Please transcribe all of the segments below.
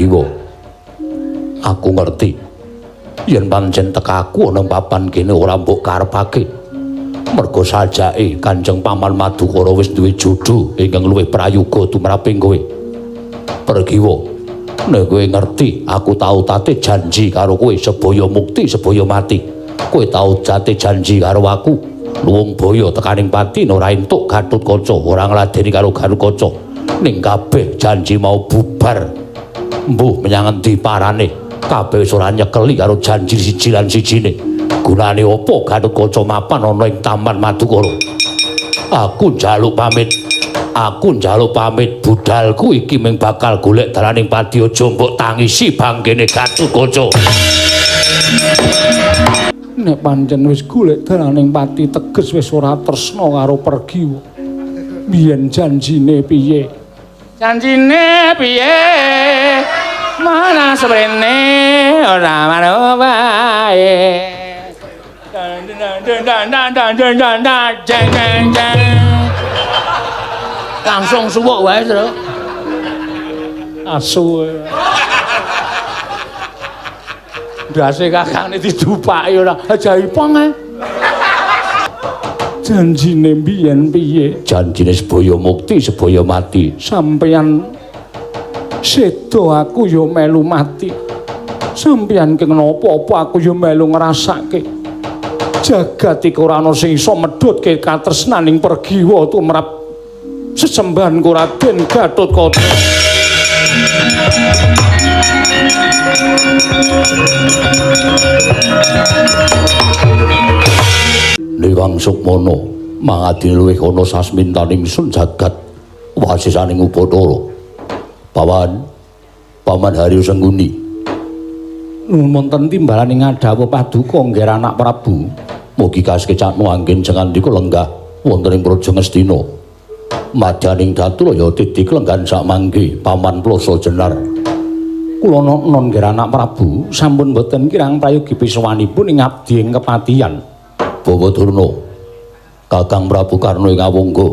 Pergiwa. Aku ngerti yen pancen tekaku ana papan kene ora mbok karepake. Merga sajake Kanjeng Paman Madukara wis duwe jodho ingkang luwih prayoga tumraping kowe. Pergiwa, nek kowe ngerti aku tau tate janji karo kowe sebaya mukti sebaya mati. Kowe tau tate janji karo aku luwung baya tekaning pati ora entuk Gatotkaca, ora ngladeni karo Gatotkaca. Ning kabeh janji mau bubar. Mbuh menyang endi parane? Kabeh wis ora nyekeli karo janji siji lan sijine. Gunane apa Gatotkaca mapan ana ing Taman Madukara? Aku njaluk pamit. Aku njaluk pamit budalku iki ming bakal golek dalaning pati, aja mbok tangisi bangkene Gatotkaca. Nek pancen wis golek dalaning pati teges wis ora tresna karo Pergiwa. Biyen janjine piye? Janjine piye? Mana seprene ora maro wae. Langsung suwuk wae, Tru. Asu. Ndase kakangne didupaki ora jaipong ae. Janjine biyen piye? Janjine sebaya mukti sebaya mati. Sampeyan sedo aku ya melu mati. Sampeyan keng napa-apa aku ya melu ngrasake. Jagat iki ora ana sing iso medhotke katresnaning Pergiwa tumrap sesembahanku Raden Gatotkaca. Niwang Sukmana mangadine luwih ana sasmintaning sun jagat wasisaning Upacara. Paman, Paman Haryo Sengguni. Nuwun wonten timbalaning ngadhawuh paduka nggih anak Prabu. Mugi kasekecakno anggen jengandika lenggah wonten ing Praja Ngastina. Madyaning Datulaya titik lenggan sakmangke Paman Ploso Jenar. Kula non nggih anak Prabu sampun boten kirang prayogi pisawanipun ing abdi ing kepatihan. Bawa Durna, Kakang Prabu Karna ing Awangga.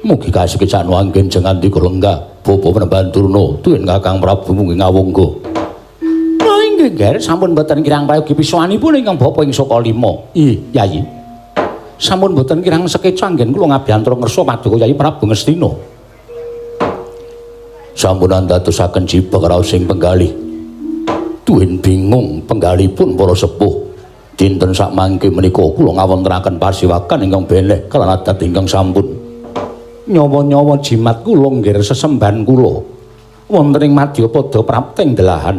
Mugi kasekecakno anggen jengandika lenggah bapa Penemban Durna tuwin Kakang Prabu mugi ngawangga. Oh inggih nggih sampun boten kirang prayogi pisawanipun ingkang bapa ing Sukalima. Ih, Yayi. Sampun boten kirang sekeca anggen kula ngabiyantara ngersa paduka Yayi Prabu Ngastina. Sampun andadosaken jibeg raos ing penggalih. Tuwin bingung penggalipun para sepuh. Dinten sakmangke menika kula ngawontenaken pasiwakan ingkang beneh kalawan adat ingkang sampun. Nyawa-nyawa jimat kula nggih sesembahan kula wonten ing madyapada prapting delahan.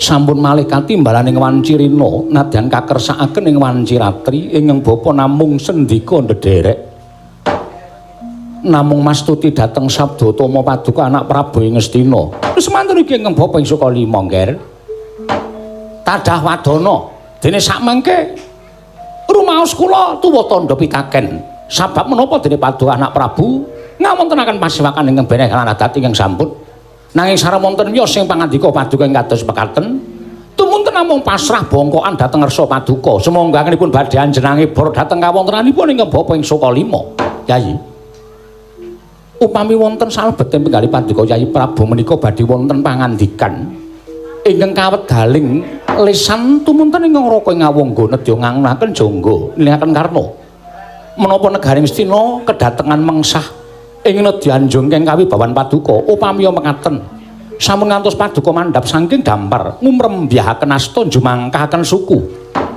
Sampun malih katimbalaning wanci rina nadyan kakersakaken ing wanci ratri ingkang bapa namung sendika ndederek. Namung mastuti dhateng sabda utama paduka anak Prabu ing Ngastina. Wis semanten iki ingkang bapa ing Sukalima nggih. Tadah wadana dene sakmangke rumaos kula tuwa tandha pitaken. Sabab menapa dene paduka anak Prabu ngawontenaken pasiwakan ingkang beneh lan adat ingkang sampun. Nanging sareng wonten wiyos sing pangandika paduka ing kados mekaten tumunten namung pasrah bongkokan dhateng ngersa paduka. Sumangga anggenipun badhe anjenange bor dhateng kawontenanipun ingkang bapa ing Sukalima. Yayi, upami wonten salebeting penggalih paduka Yayi Prabu menika badhe wonten pangandikan ingkang kawedaling lisan tumunten ingkang Raka ing Awangga nedya ngangunaken jangga nilihaken karna. Menapa negari Ngastina kedatengan mengsah ing nedya anjongkeng kawibawan paduka upami mekaten sampun ngantos paduka mandhap saking dampar ngumrembyahaken asta njumangkahaken suku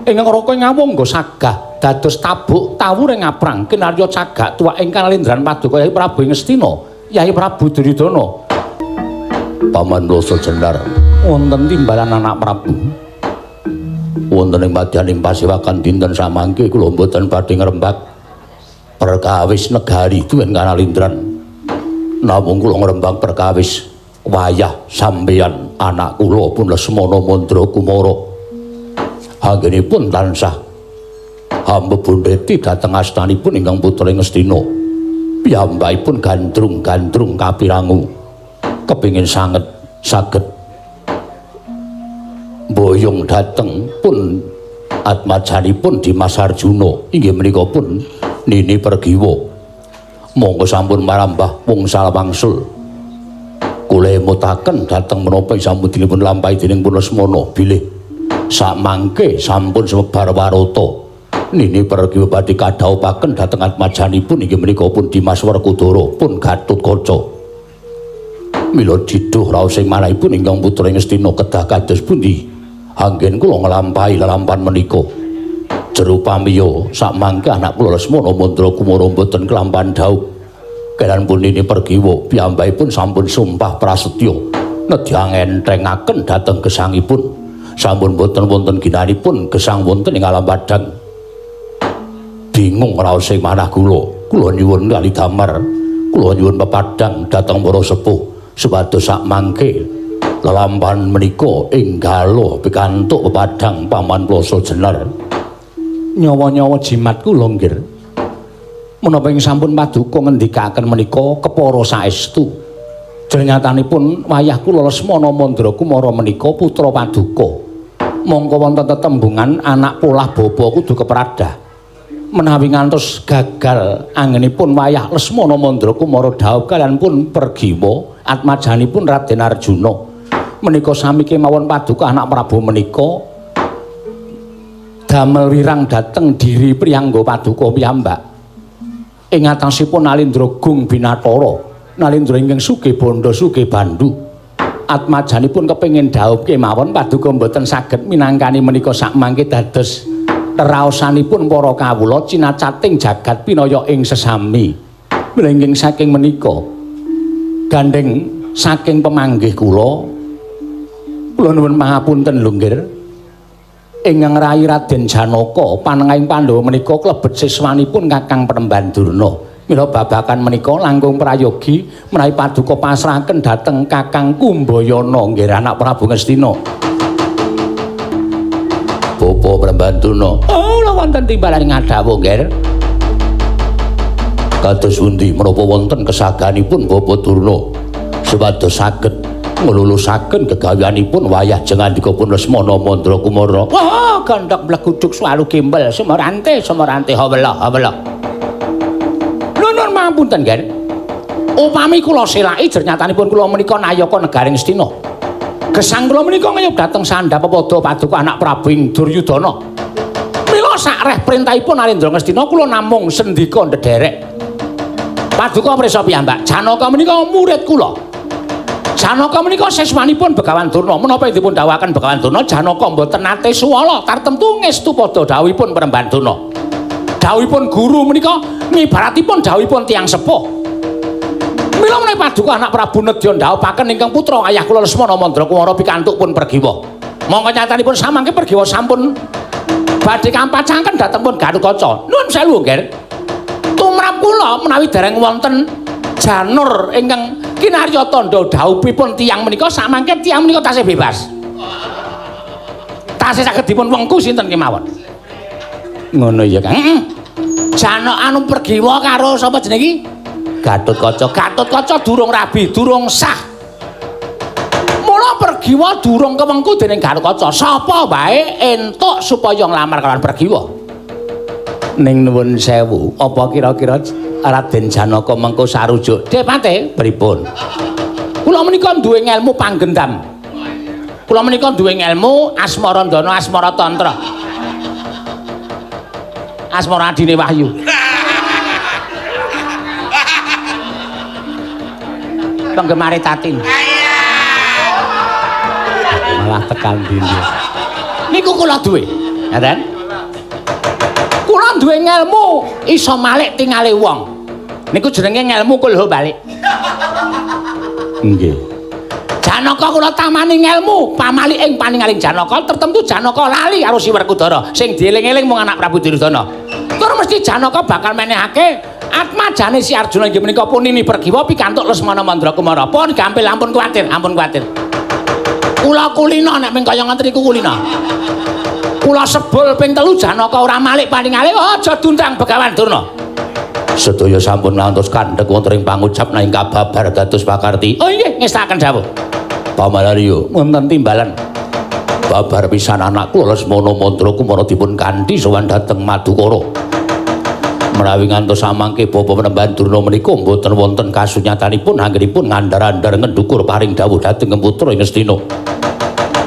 ingkang Raka ing Awangga sagah dados tabuk tawur ing aprang kinarya cagak tuwak ing kalendran paduka Yayi Prabu ing Ngastina Yayi Prabu Duryudana. Paman Ploso Jenar wonten timbalan anak Prabu wonten ing madyaning pasiwakan dinten samangke kula mboten badhe ngrembak perkawis negari tuwin kanalindran. Namung kula ngrembak perkawis wayah sampeyan anak kula pun Lesmana Mandra Kumara. Anggenipun tansah hambebundheti dhateng astanipun ingkang putra ing Ngastina. Piyambakipun gandrung-gandrung kapirangu. Kepingin sanget saged boyong dhateng pun atmajanipun Dimas Arjuna inggih menika pun Nini Pergiwa. Monggo sampun marambah wungsal wangsul. Kula emutaken dhateng menapa sampun dipun lampahi dening pun Lesmana bilih sakmangke sampun semebar warata Nini Pergiwa badhe kadhawuhaken dhateng atmajanipun inggih menika pun Dimas Werkudara pun Gatotkaca. Mila diduh raos ing manahipun ingkang putra Ngastina kedah kados pundi anggen kula nglampahi lelampahan menika. Jero pamiya sakmangke anak kula Lesmana Mandra Kumara mboten kelampahan dhaup. Kelan pun Nini Pergiwa piyambakipun sampun sumpah prasetya nedya ngenthengaken dhateng gesangipun. Sampun boten wonten ginanipun gesang wonten ing alam padhang. Bingung raos ing manah kula. Kula nyuwun kali damar, kula nyuwun pepadhang dhateng para sepuh supados sakmangke lelampahan menika enggalo pikantuk pepadhang Paman Plasa Jenar. Nyawa-nyawa jimat kula nggih. Menapa ing sampun paduka ngendikaken menika kepara saestu. Jernyatanipun wayah kula Lesmana Mandra Kumara menika putra paduka. Mongko wonten tetembungan anak polah bapa kudu kepradah. Menawi ngantos gagal anggenipun wayah Lesmana Mandra Kumara dhaup kaliyan pun Pergiwa atmajanipun Raden Arjuna. Menika sami kemawon paduka anak Prabu menika damel wirang dhateng diri priyangga paduka piyambak. Ing atasipun Nalindra Gung Binatara, Nalindra ingkang sugih bandha sugih bandhu. Atmajanipun kepengin dhaup kemawon paduka mboten saged minangkani menika sakmangke dados raosanipun para kawula cinacating jagat pinaya ing sesami. Mila ingkang saking menika gandheng saking pemanggih kula, kula nuwun pangapunten lho nggih. Ingkang rayi Raden Janaka panengahing Pandhawa menika klebet siswanipun Kakang Penemban Durna. Mila babakan menika langkung prayogi menawi paduka pasrahaken dhateng Kakang Kumbayana nggih anak Prabu Ngastina. Bapa Penemban Durna. Oh, lha wonten timbalan ngadhawuh nggih. Kados pundi menapa wonten kesaganipun Bapa Durna supados saged nglulusaken gegaweanipun wayah jengandika pun Lesmana Mandra Kumara. Wah, gandhok mleguduk swalu gembel semerante semerante hawela hawela. Nuwun pangapunten nggih. Upami kula selaki jernyatanipun kula menika nayaka negaring Ngastina. Gesang kula menika ngayup dhateng sandhap pepada paduka anak Prabu ing Duryudana. Mila sakreh perintahipun Narendra Ngastina kula namung sendika ndederek. Paduka prisa piyambak, Janaka menika murid kula. Janaka menika siswanipun Begawan Durna. Menapa dipun dawuhaken Begawan Durna, Janaka mboten nate suwala tartemtu ngestu padha dawuhipun Penemban Durna. Dawuhipun guru menika ngibaratipun dawuhipun tiyang sepuh. Mila menawi paduka anak Prabu nedya ndhawuhaken ingkang putra ayah kula Lesmana Mandra Kumara pikantuk pun Pergiwa. Mongko nyatanipun samangke Pergiwa sampun badhe kampacaken dhateng pun Gatotkaca. Nuwun sewu nggih. Tumrap kula menawi dereng wonten janur ingkang kinarya tandha dhawuhipun tiyang menika samangke tiyang menika tasih bebas. Tasih saged dipun wengku sinten kemawon. Ngono ya, Kang. Heeh. Jano anu Pergiwa karo sapa jenenge iki? Gatotkaca. Gatotkaca durung rabi, durung sah. Mula Pergiwa durung kewengku dening Gatotkaca. Sapa wae entuk supaya nglamar kalawan Pergiwa? Ning nuwun sewu, apa kira-kira Raden Janaka mengko sarujuk? Depate pripun? Kula menika duwe ngelmu panggendam. Kula menika duwe ngelmu asmarandana asmara tantra. Asmara adine Wahyu. Penggemare Tatin. Malah tekan dindi. Niku kula duwe. Ngaten? Kula duwe ngelmu iso malik tingale wong. Niku jenenge ngelmu kulho balik. Nggih. Janaka kula tamani ngelmu pamali ing paningaling Janaka tertentu Janaka lali karo si Werkudara sing dieling-eling mung anak Prabu Duryudana. Tur mesti Janaka bakal menehake atmajane si Arjuna inggih menika Punini Pergiwa pikantuk Lesmana Mandra Kumara. Pun gampil ampun kuwatir, ampun kuwatir. Kula kulina nek ming kaya ngoten niku kulina. Kula sebul ping 3 Janaka ora malik paningale aja diundang Begawan Durna. Sedaya sampun ngantos kandhek wonten ing pangucap nanging kababar dados pakarti. Oh nggih, ngestakaken dawuh. Paman Arya, wonten timbalan. Babar pisan anakku Lesmana Mandra Kumara dipun kanthi sowan dhateng Madukara. Menawi ngantos samangke Bapak Panembahan Durna menika mboten wonten kasunyatanipun anggenipun ngandhar-andhar ngendukur paring dawuh dhateng putra ing Ngastina.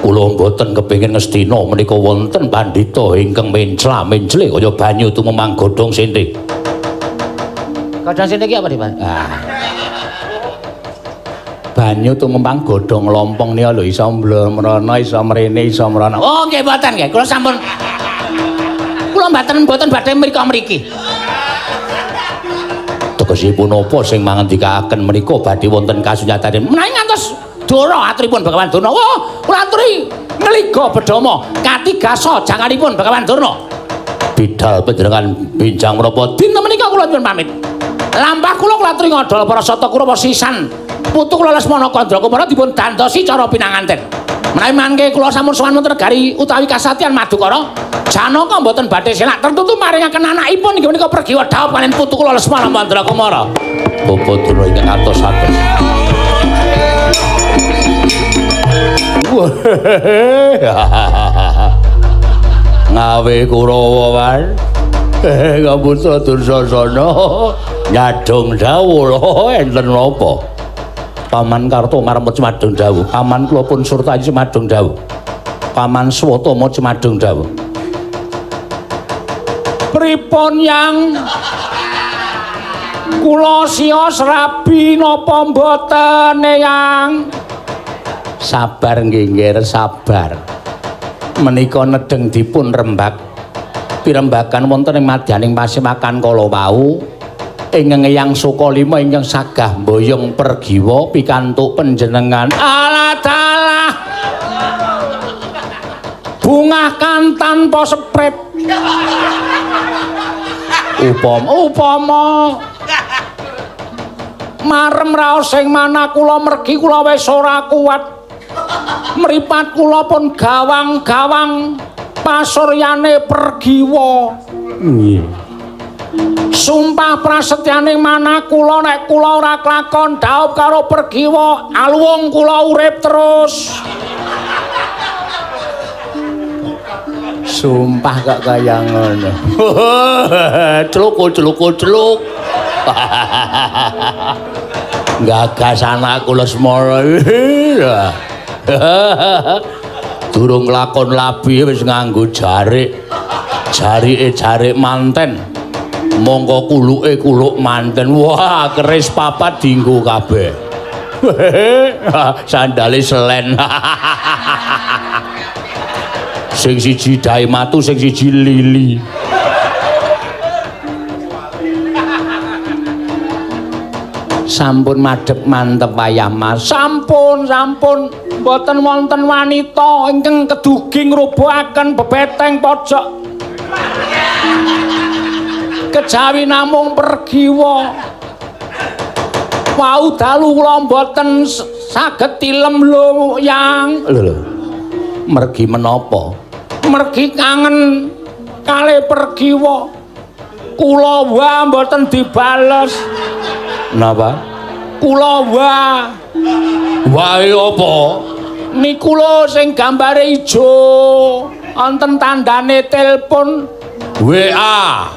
Kula mboten kepengin Ngastina menika wonten pandhita ingkang mencla-mencle kaya banyu tumemang godhong sente. Godhong sente ki apa, Pak? Ah. Banyu tumempang godhong lompong nika lho iso mrana, iso mrene, iso mrana. Oh, nggih mboten nggih. Kula sampun kula mboten badhe mriko-mriki. Tegesipun napa sing mangandikaaken menika badhe wonten kasunyatane? Menawi ngantos dora aturipun Bagawan Durna. Wah, kula aturi ngliga bedama katigasa janganipun Bagawan Durna. Bidal panjenengan benjang menapa? Dinten menika kula nyuwun pamit. Lampah kula kula aturi ngodhol para sata Kurawa sisan putu kula Lesmana Kandra Kumara dipun dandosi cara pinanganten. Menawi mangke kula sampun sowan wonten negari utawi kasatyan Madukara, Janaka mboten badhe selak tertutu maringaken anakipun inggih menika Pregiwa dhaup kaliyan putu kula Lesmana Kandra Kumara. Bapak Durna ingkang atos-atos. Ngawe Kurawa wae. Ngaputra Dursasana nyadong dawuh enten napa? Paman Karto maremut cumadung dawuh. Paman kula pun surtayi cumadung dawuh. Paman Swatama cumadung dawuh. Pripun yang kula sios rabi napa mboten yang? Sabar nggih nggih, sabar. Menika nedheng dipun rembak. Pirembakan wonten ing madyaning pasewakan kala wau ingkang Eyang Sukalima ingkang sagah mboyong Pergiwa pikantuk panjenengan. Alah dalah. Bungah kan tanpa sepret. Upama marem raos sing manah kula mergi kula wis ora kuat. Mripat kula pun gawang-gawang pasuryane Pergiwa. Nggih. Sumpah prasetyane manah kula nek kula ora klakon dhaup karo Pergiwa, aluwung kula urip terus. Sumpah kok kaya ngono. Celuk celuk celuk. Gagas anakku Lesmana. Durung lakon labi wis nganggo jarik. Jarike jarik manten. Mongko kuluke kuluk manten. Wah, keris papat dienggo kabeh. Sandale selen. Sing siji daimatu, sing siji lili. Sampun madhep mantep wayah Mas. Sampun, sampun. Mboten wonten wanita ingkang kedugi ngrubuhaken bebeteng pojok. Kejawi namung Pergiwa. Wau dalu kula mboten saged tilem lho, Yang. Lho lho. Mergi menapa? Mergi kangen kalih Pergiwa. Kula wa mboten dibales. Napa? Kula wa. Wae apa? Niku lho sing gambare ijo, wonten tandane telepon WA.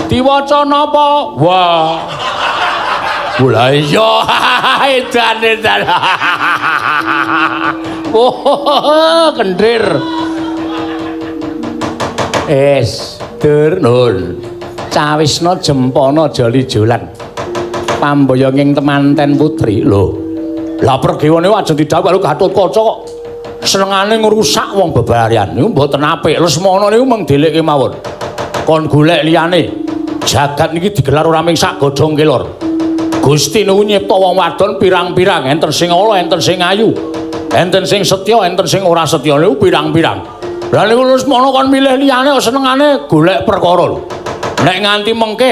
Diwaca napa? Wa. Lah iya, edan edan. Oh, kendir. Es, dur nun. Cawisna jempana joli-jolan. Pamboyonging temanten putri lho. Lah Pergiwa niku aja didhawuh karo Gatotkaca kok senengane ngrusak wong bebarian. Niku mboten apik. Lesmana niku mung dhelekke mawon. Kon golek liyane. Jagat niki digelar ora mung sak godhong kelor. Gusti niku nyipta wong wadon pirang-pirang, enten sing ala, enten sing ayu, enten sing setya, enten sing ora setya niku pirang-pirang. Lah niku Lesmana kon milih liyane kok senengane golek perkara lho. Nek nganti mengke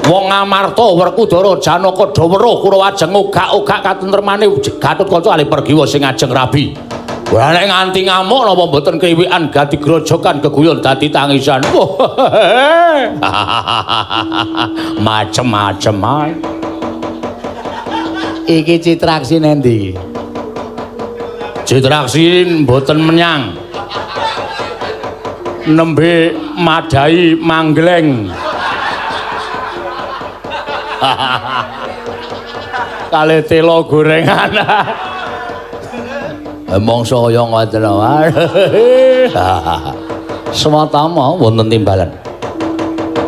wong Amarta, Werkudara, Janaka do weruh Kurawa ajeng ogak-ogak katentremane Gatotkaca alih Pergiwa sing ajeng rabi. Wah nek nganti ngamuk napa mboten kriwikan gati grojokan geguyon dadi tangisan. Macem-macem ae. Iki Citraksi nendi iki? Citraksi mboten menyang. Nembe madhahi manggleng. Kale telo gorengan. Mongso kaya ngoten wae. Swatama wonten timbalan.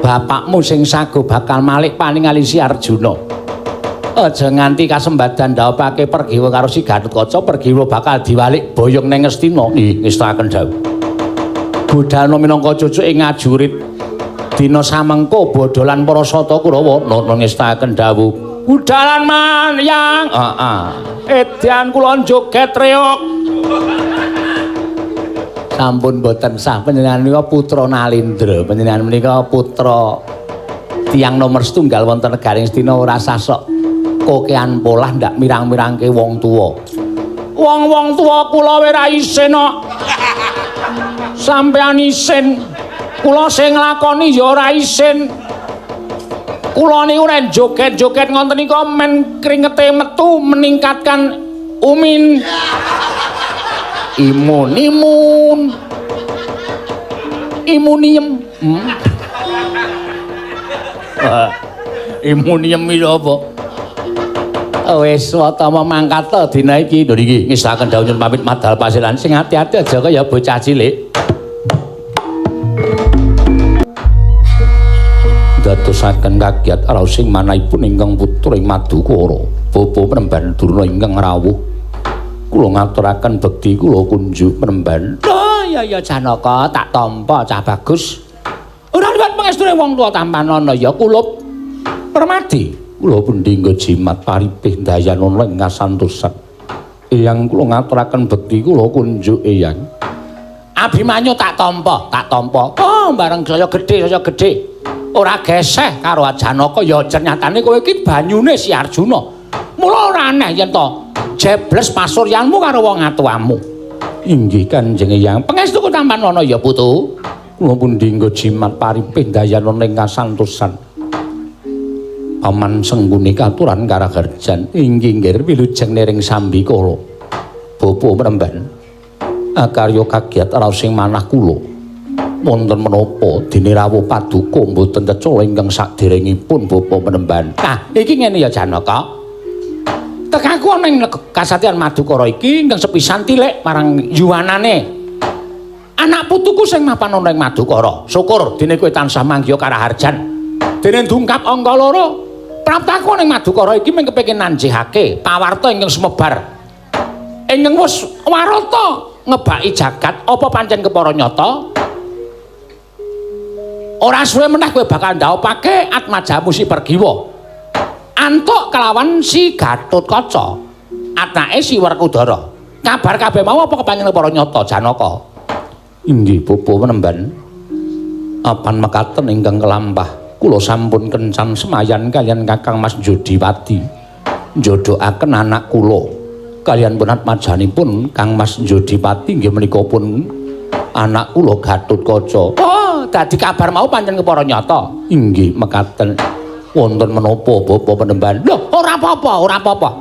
Bapakmu sing sago bakal malik paningali si Arjuna. Aja nganti kasembadan ndhaopake Pergiwa karo si Gatotkaca, Pergiwa bakal diwalik boyong ning Ngastina. Nggih, ngestakaken dawuh. Budhalna minangka cucuke ngajurit. Dina samengko bodholan para sata Kurawa nana ngestakaken dawuh. Budhalan man yang. Heeh. Edan kula joget reog. Sampun boten sah panjenengan menika putra Nalindra. Panjenengan menika putra tiyang nomor setunggal wonten negari Ngastina, ora sah sok kokean polah ndak mirang-mirangke wong tuwa. Wong-wong tuwa kula ora isin kok. Sampeyan isin. Kula sing nglakoni ya ora isin. Kula niku nek joget-joget ngoten niku men kringete metu meningkatkan umin. Imun imun. Imuniem. Imuniem iki apa? Wis watama mangkat dina iki. Lho niki ngestaken dawuh nyuwun pamit madal pasiran. Sing ati-ati aja kaya bocah cilik. Dadosaken kagiat raos ing manahipun ingkang putra ing Madukara. Bapa Premban Durna ingkang rawuh. Kula ngaturaken bekti kula kunjuk Premban. Oh iya iya Janaka, tak tampa cah bagus. Ora liwat pangestune wong tuwa tampanana ya kulup permadi. Kula pundi nggo jimat paripih dayanana ing kasantosan. Eyang kula ngaturaken bekti kula kunjuk eyang. Abimanyu tak tampa, tak tampa. Oh bareng saya gedhe, saya gedhe. Ora geseh karo Janaka ya nyatane kowe iki banyune si Arjuna. Mula ora aneh yen to jebles pasuryanmu karo wong atuamu. Inggih Kanjeng Eyang. Pangestuku tampanana ya putu. Kula pundi nggo jimat paripih dayanana ing kasantosan. Paman Sengkuni katuran karaharjan. Inggih nggih wilujeng niring sambikala. Bapa Premban. Akarya kagiat raos ing manah kula. Wonten menapa dene rawuh paduka mboten tecala ingkang saderengipun Bapa Premban. Nah, iki ngene ya Janaka. Tekaku ana ing kasatyan Madukara iki ingkang sepisan tilik marang yuwanane. Anak putuku sing mapan ana ing Madukara. Syukur dene kowe tansah manggiya karaharjan. Dene ndungkap angka loro. Praptaku ana ing Madukara iki mung kepengin nanjihake pawarta ingkang sumebar. Ingkang wis warata ngebaki jagat apa pancen kepara nyata? Ora suwe meneh kowe bakal ndhaopake atmajamu si Pergiwa. Antuk kelawan si Gatotkaca, anake si Werkudara. Kabar kabeh mau apa kepanjenengan para nyata Janaka? Inggih Bapa Premban. Apan mekaten ingkang kelampah, kula sampun kencan semayan kaliyan Kakang Mas Jodiwati. Njodokaken anak kula kaliyan pun atmajanipun Kang Mas Jodipati inggih menika pun anak kula Gatotkaca. Oh, dadi kabar mau pancen kepara nyata. Inggih mekaten. Wonten menapa Bapa Premban? Lho, ora apa-apa, ora apa-apa.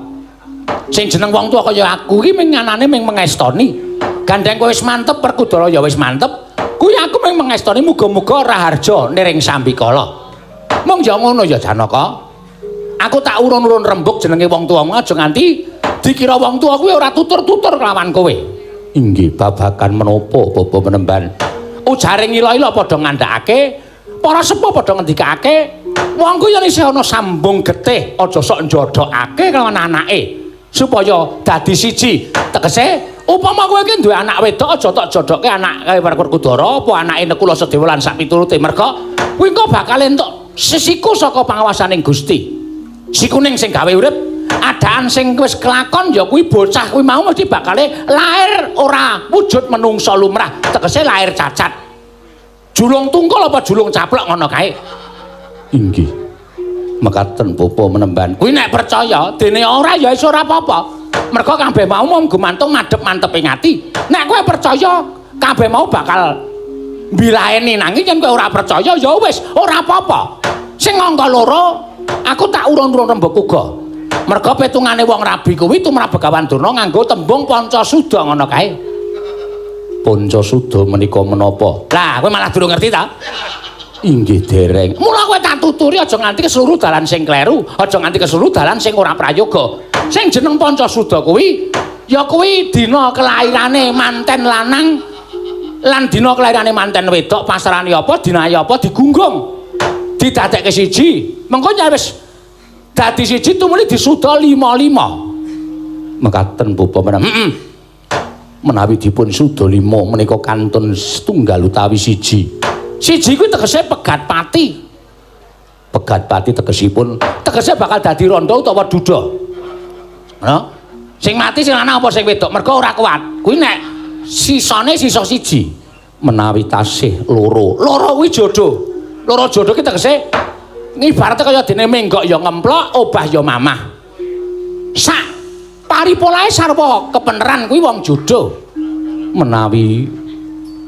Sing jeneng wong tuwa kaya aku iki ming anane ming mengestoni. Gandeng kowe wis mantep, Werkudara ya wis mantep. Kuwi aku ming mengestoni muga-muga raharja niring sambikala. Mung ya ngono ya Janaka. Aku tak urun-urun rembug jenenge wong tuwamu aja nganti dikira wong tuwa kuwi ora tutur-tutur kelawan kowe. Inggih babagan menapa Bapa Premban? Ujare ngila-ila padha ngandhakake, para sepuh padha ngendikake, wong kuwi yen isih ana sambung getih aja sok njodhokake kelawan anake supaya dadi siji. Tegese upama kowe iki duwe anak wedok aja tok jodhokke anake Werkudara apa anake Nekula Sadewa lan sak piturute, merga kuwi engko bakal entuk sesiku saka pangawasaning Gusti. Sikuning sing gawe urip, adaan sing wis kelakon ya kuwi bocah kuwi mau mesti bakale lair ora wujud menungsa lumrah, tegese lahir cacat. Julung tungkul apa julung caplok ngono kae. Inggih. Mekaten Bapa Premban. Kuwi nek percaya, dene ora ya iso ora apa-apa. Merga kabeh mau mung gumantung madhep mantep ing ati. Nek kowe percaya, kabeh mau bakal mbilaeni, nanging yen kowe ora percaya ya wis ora apa-apa. Sing angka loro, aku tak urun-urun rembug uga. Merga petungane wong rabi kuwi tumrap Begawan Durna nganggo tembung Pancasuda ngono kae. Pancasuda menika menapa? Lah, kowe malah durung ngerti ta? Inggih dereng. Mula kowe tak tuturi aja nganti keseluruh dalan sing kleru, aja nganti keseluruh dalan sing ora prayoga. Sing jeneng Pancasuda kuwi ya kuwi dina kelairane manten lanang lan dina kelairane manten wedok, pasarane apa, dinae apa digunggung. Didadekke siji. Mengko yen wis dadi siji tumuli disuda 5-5. Mekaten bapa menawi. Heeh. Menawi dipun suda 5 menika kantun setunggal utawi siji. Siji kuwi tegese pegat pati. Pegat pati tegesipun tegese bakal dadi rondo utawa duda. Ngono. Sing mati sing lanang apa sing wedok mergo ora kuat. Kuwi nek sisane sisa siji. Menawi tasih loro. Loro kuwi jodoh. Loro jodoh ki tegese ngibarate kaya dene menggok ya ngemplok, obah ya mamah. Sak paripolahe sarwa kepeneran kuwi wong jodoh. Menawi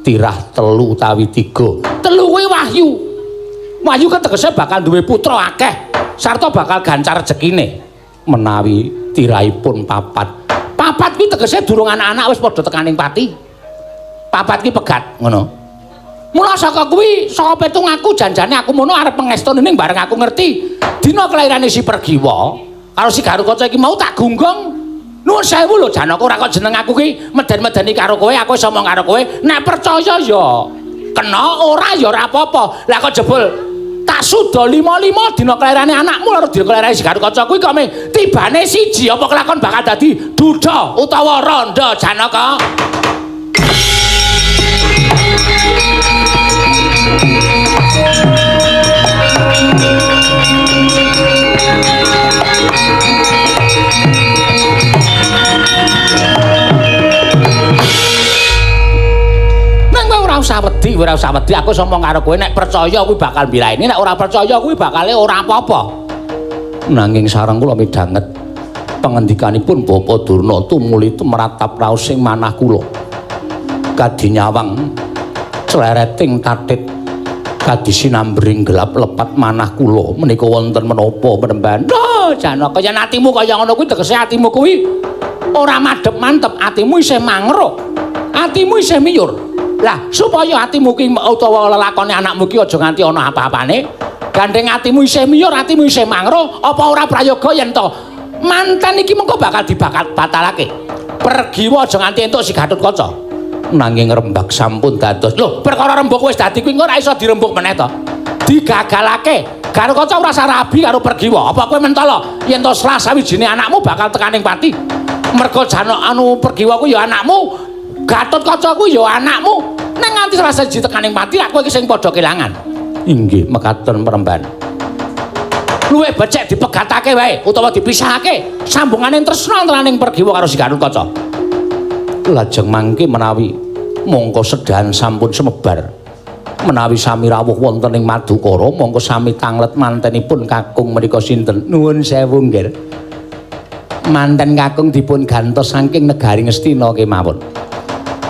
tirah telu utawi tiga. Telu kuwi wahyu. Wahyu kan tegese bakal duwe putra akeh sarta bakal gancar rejekine. Menawi tirahipun papat. Papat kuwi tegese durung anak-anak wis padha tekaning pati. Papat ki pegat ngono. Mula saka kuwi saka petung aku janjane aku mono arep pengestone ning bareng aku ngerti dina kelairane si Pergiwa karo si Garukaca iki mau tak gunggung. Nuwun sewu lho Janaka, ora kok jeneng aku ki meden-medeni karo kowe, aku iso omong karo kowe. Nek percaya ya kena, ora ya ora apa-apa. Lah kok jebul tak suda 5-5 dina kelairane anakmu karo dina kelairane si Garukaca kuwi kok tibane siji apa kelakon bakal dadi duda utawa rondo Janaka. Ora usah wedi, ora usah wedi. Aku iso omong karo kowe nek percaya kuwi bakal mbilaeni, nek ora percaya kuwi bakale ora apa-apa. Nanging sareng kula midhanget pangendikanipun Bapak Durna tumuli tumratap raos sing manah kula. Kadinyawang clereting tatit kadisinambring gelap lepat manah kula menika wonten menapa penemban. Lho, Janaka, yen atimu kaya ngono kuwi tegese atimu kuwi ora madhep mantep, atimu isih mangruk. Atimu isih miyur. Lah, supaya atimu ki utawa lelakone anakmu ki aja nganti ana apa-apane, gandeng atimu isih miyur, atimu isih mangro, apa ora prayoga yen to manten iki mengko bakal dibakat batalake. Pergiwa aja nganti entuk si Gatotkaca. Nanging rembak sampun dados. Lho, perkara rembug wis dadi kuwi engko ora iso dirembug meneh to. Digagalake. Gatotkaca ora sarabi karo Pergiwa. Apa kowe mentala yen to salah sawijine anakmu bakal tekaning pati? Mergo jano anu Pergiwa kuwi ya anakmu, Gatotkaca kuwi ya anakmu. Nek nganti salah siji tekaning pati, kowe iki sing padha kelangan. Inggih, mekaten peremban. Luwih becik dipegatake wae utawa dipisahake sambungane tresna antaraning Pergiwa karo si Gatotkaca. Lajeng mangke menawi mongko sedahan sampun semebar, menawi sami rawuh wonten ing Madukara, mongko sami tanglet mantenipun kakung menika sinten? Nuwun sewu nggih. Manten kakung dipun gantos saking negari Ngastina kemawon.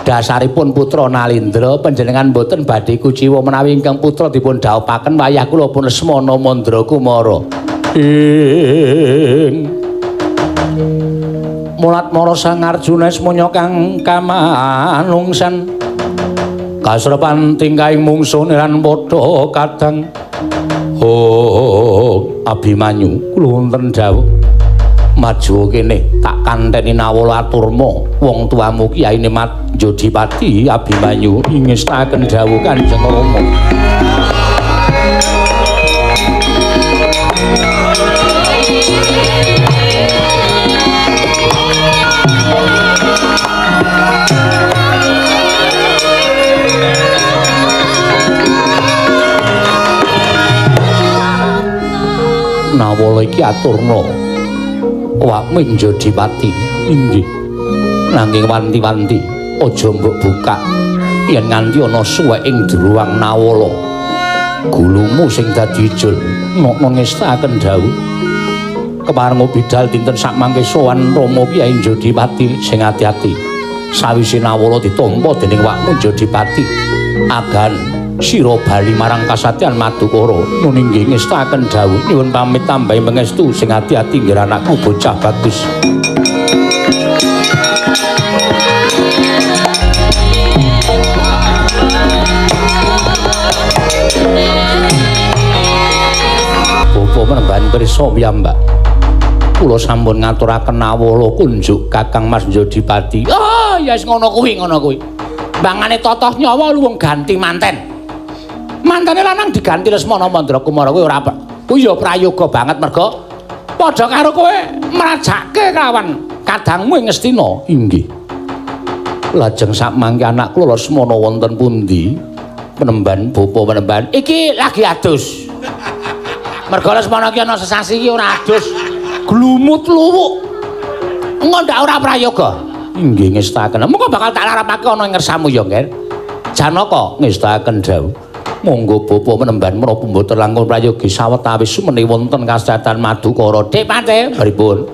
Dasaripun putra Nalindra panjenengan boten badhe kuciwa menawi ingkang putra dipun dhawuhaken wayah kula pun Lesmana Mandra Kumara. Ing mulat mara Sang Arjuna semonya kang kamanungsan kasrepan tingkahing mungsuh lan padha kadang. Oh Abimanyu, kula wonten dawuh. Maju kene tak kanteni Nawala Aturma wong tuamu kiyaine Jodipati. Abimanyu ingestaken dawuh Kanjeng Rama. Nawala iki aturna awakmu ing Jodipati. Inggih. Nanging wanti-wanti aja mbok buka yen nganti ana suwek ing druwang Nawala. Gulumu sing dadi ijul nokno ngestaken dawuh. Keparenga bidal dinten sakmangke sowan Rama Kyai Jodipati sing ati-ati. Sawise Nawala ditampa dening wakmu Jodipati, agan sira bali marang kasatyan Madukara. Nun inggih ngestaken dawuh. Nyuwun pamit tambahi pangestu sing ati-ati nggih anakku bocah bagus. bapa menemban pirsa piyambak. Kula sampun ngaturaken nawala kunjuk Kakang Mas Jodipati. Ah, ya wis ngono kuwi, ngono kuwi. Mbangane totoh nyawa luwung ganti manten. Mantene lanang diganti Lesmana Mandra Kumara kuwi ora kuwi ya prayoga banget merga padha karo kowe mrajake kelawan kadangmu ing Ngastina. Inggih. Lajeng sakmangke anak kula Lesmana wonten pundi? Penemban bapa penemban iki lagi adus. Merga Lesmana iki ana sesasi iki ora adus. Glumut luwuk. Engko ndak ora prayoga. Inggih ngestaken. Mengko bakal tak larapake ana ing ngersamu ya, Ngger. Janaka ngestaken dawuh. Monggo bapa menemban menapa mboten langkung prayogi sawetawis menawi wonten kasratan Madukara. Dik Pate, pripun?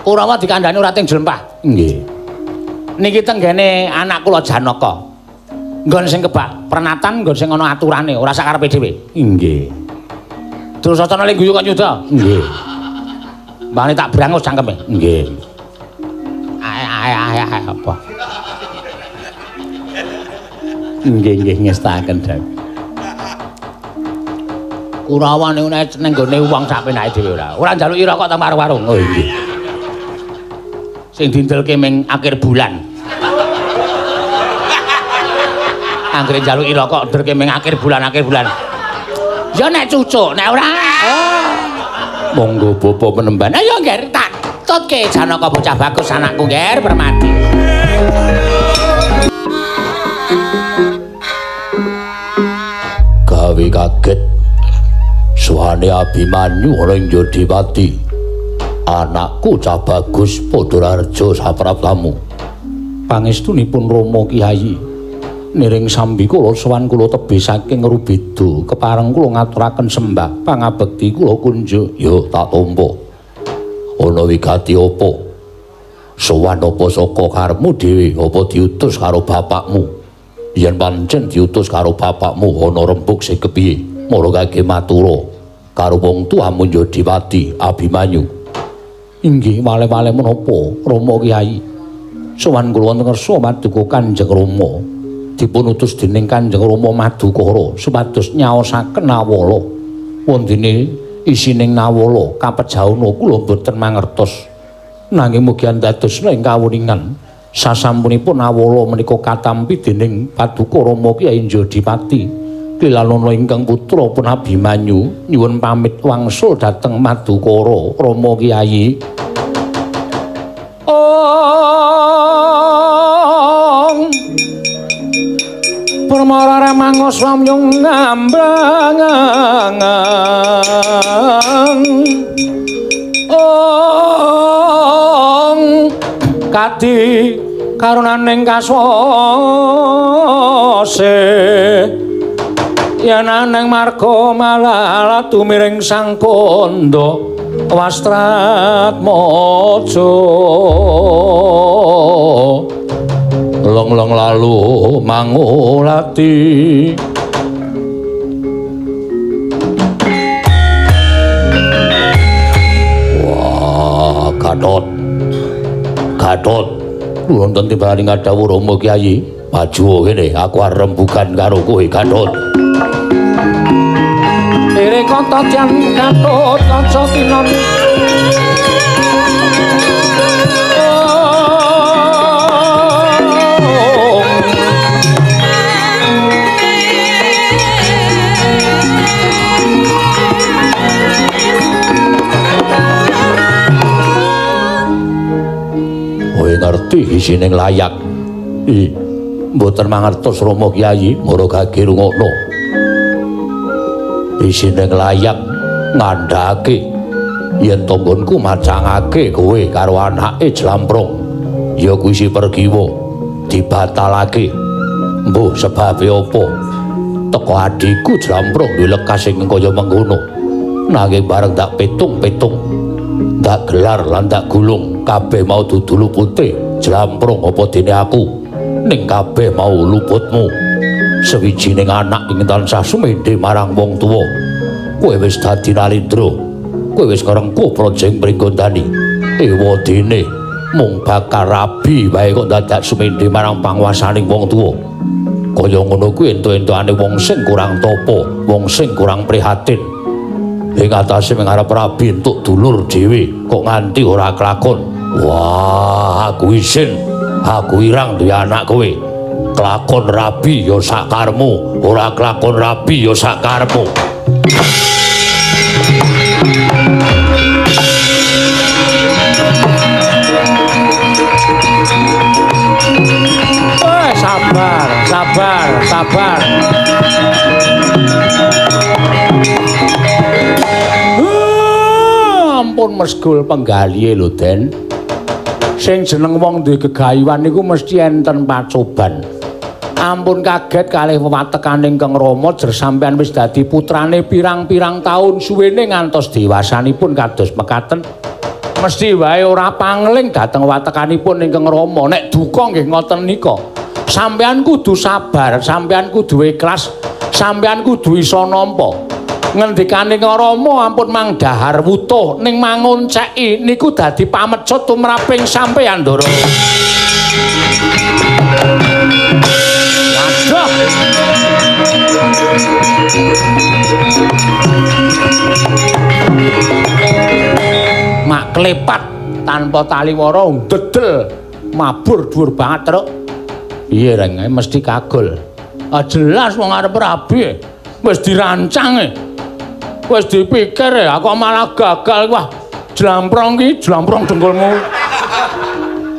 Kurawa dikandhani ora ting jlempah. Nggih. Niki tenggene anak kula Janaka. Nggon sing kebak prenatan, nggon sing ana aturane, ora sakarepe dhewe. Inggih. Durusacana le guyu kok nyuda. Nggih. Mbane tak brangus cangkeme. Nggih. Ae ae ae ae apa? Nggih nggih ngestaken dawuh. Kurawa niku nek ning gone wong sak penake dhewe ora. Ora njaluki rokok teng warung-warung. Oh nggih. Sing dindelke ming akhir bulan. Anggere njaluki rokok ndelke ming akhir bulan, akhir bulan. Ya nek cucuk, nek ora. Oh. Monggo bapa penemban. Ayo Ngger, tak tutke Janaka bocah bagus anakku Ngger Permati. Gawe kaget suwane Abimanyu ana ing Jodipati. Anakku cah bagus Padha Raja sapraptamu. Pangestunipun Rama Kyai. Niring sambi kula sowan kula tebih saking Rubeda kepareng kula ngaturaken sembah pangabekti kula kunjuk. Ya tak tampa. Ana wigati apa? Sowan apa saka karepmu dhewe apa diutus karo bapakmu? Yen pancen diutus karo bapakmu ana rembug sing kepiye? Mara kage matura karo wong tuamu Jodipati Abimanyu. Inggih wale-wale menapa Rama Kyai? Sowan kula wonten ngersa paduka Kanjeng Rama. Dipun utus dening Kanjeng Rama Madukara supados nyaosaken nawala. Wondene isining nawala kapejahana kula boten mangertos. Nanging mugi andadosna ing kawuningan sasampunipun nawala menika katampi dening paduka Rama Kyai Jodipati. Klilanana ingkang putra pun Abimanyu nyuwun pamit wangsul dhateng Madukara Rama Kyai. Ong Permara ramanga swamyung ngambrangang. Ong kadi karunaning kaswase yen aneng marga malah tumiring sang kandha wastratmaja. Long-long lalu mangulati. Wah, Gatot. Gatot. Wonten timbali ngadhawuh Rama Kyai, maju kene aku arep rembugan karo kowe Gatot. Ire kota jan Gatot kaca tinon. Ngerti isining layak. I mboten mangertos Rama Kyai, mara gage rungokno. Isining layak ngandhake yen tanggonku macangake kowe karo anake Jlamprong. Ya kuwi si Pergiwa dibatalake. Mbuh sebabe apa? Teko adhiku Jlamprong duwe lekas sing kaya mengkono. Nanging bareng tak petung-petung, tak gelar lan tak gulung, kabeh mau dudu lupute Jlamprong apa dene aku, ning kabeh mau luputmu. Sawijining anak ing tansah sumendhe marang wong tuwa. Kowe wis dadi nalindra, kowe wis ngrengkuh praja ing Pringgondani. Ewa dene mung bakal rabi wae kok dadak sumendhe marang panguwasaning wong tuwa. Kaya ngono kuwi entuk-entukane wong sing kurang tapa, wong sing kurang prihatin. Ing atase mung arep rabi entuk dulur dhewe kok nganti ora kelakon. Wah, aku isin. Aku irang duwe anak kowe. Kelakon rabi ya sakarmu, ora kelakon rabi ya sakarmu. Sabar, sabar, sabar. Ampun mesgul penggalihe lho, Den. Sing jeneng wong duwe gegayuhan niku mesti enten pacoban. Ampun kaget kalih wewatekane Ingkang Rama jer sampean wis dadi putrane pirang-pirang taun suwene ngantos dewasanipun kados mekaten. Mesti wae ora pangling dhateng watekanipun Ingkang Rama. Nek duka nggih ngoten nika. Sampean kudu sabar, sampean kudu ikhlas, sampean kudu iso nampa. Ngendikane Rama ampun mang dahar wutuh ning mangonceki niku dadi pamecut tumraping sampean, Ndara. Waduh. Mak klepat tanpa taliwara ndedel mabur dhuwur banget, Truk. Piye reng mesti kagol. Ah jelas wong arep rabi. Wis dirancang e. Wis dipikir ya, kok malah gagal. Wah, jlamprong ki, jlamprong dengkulmu.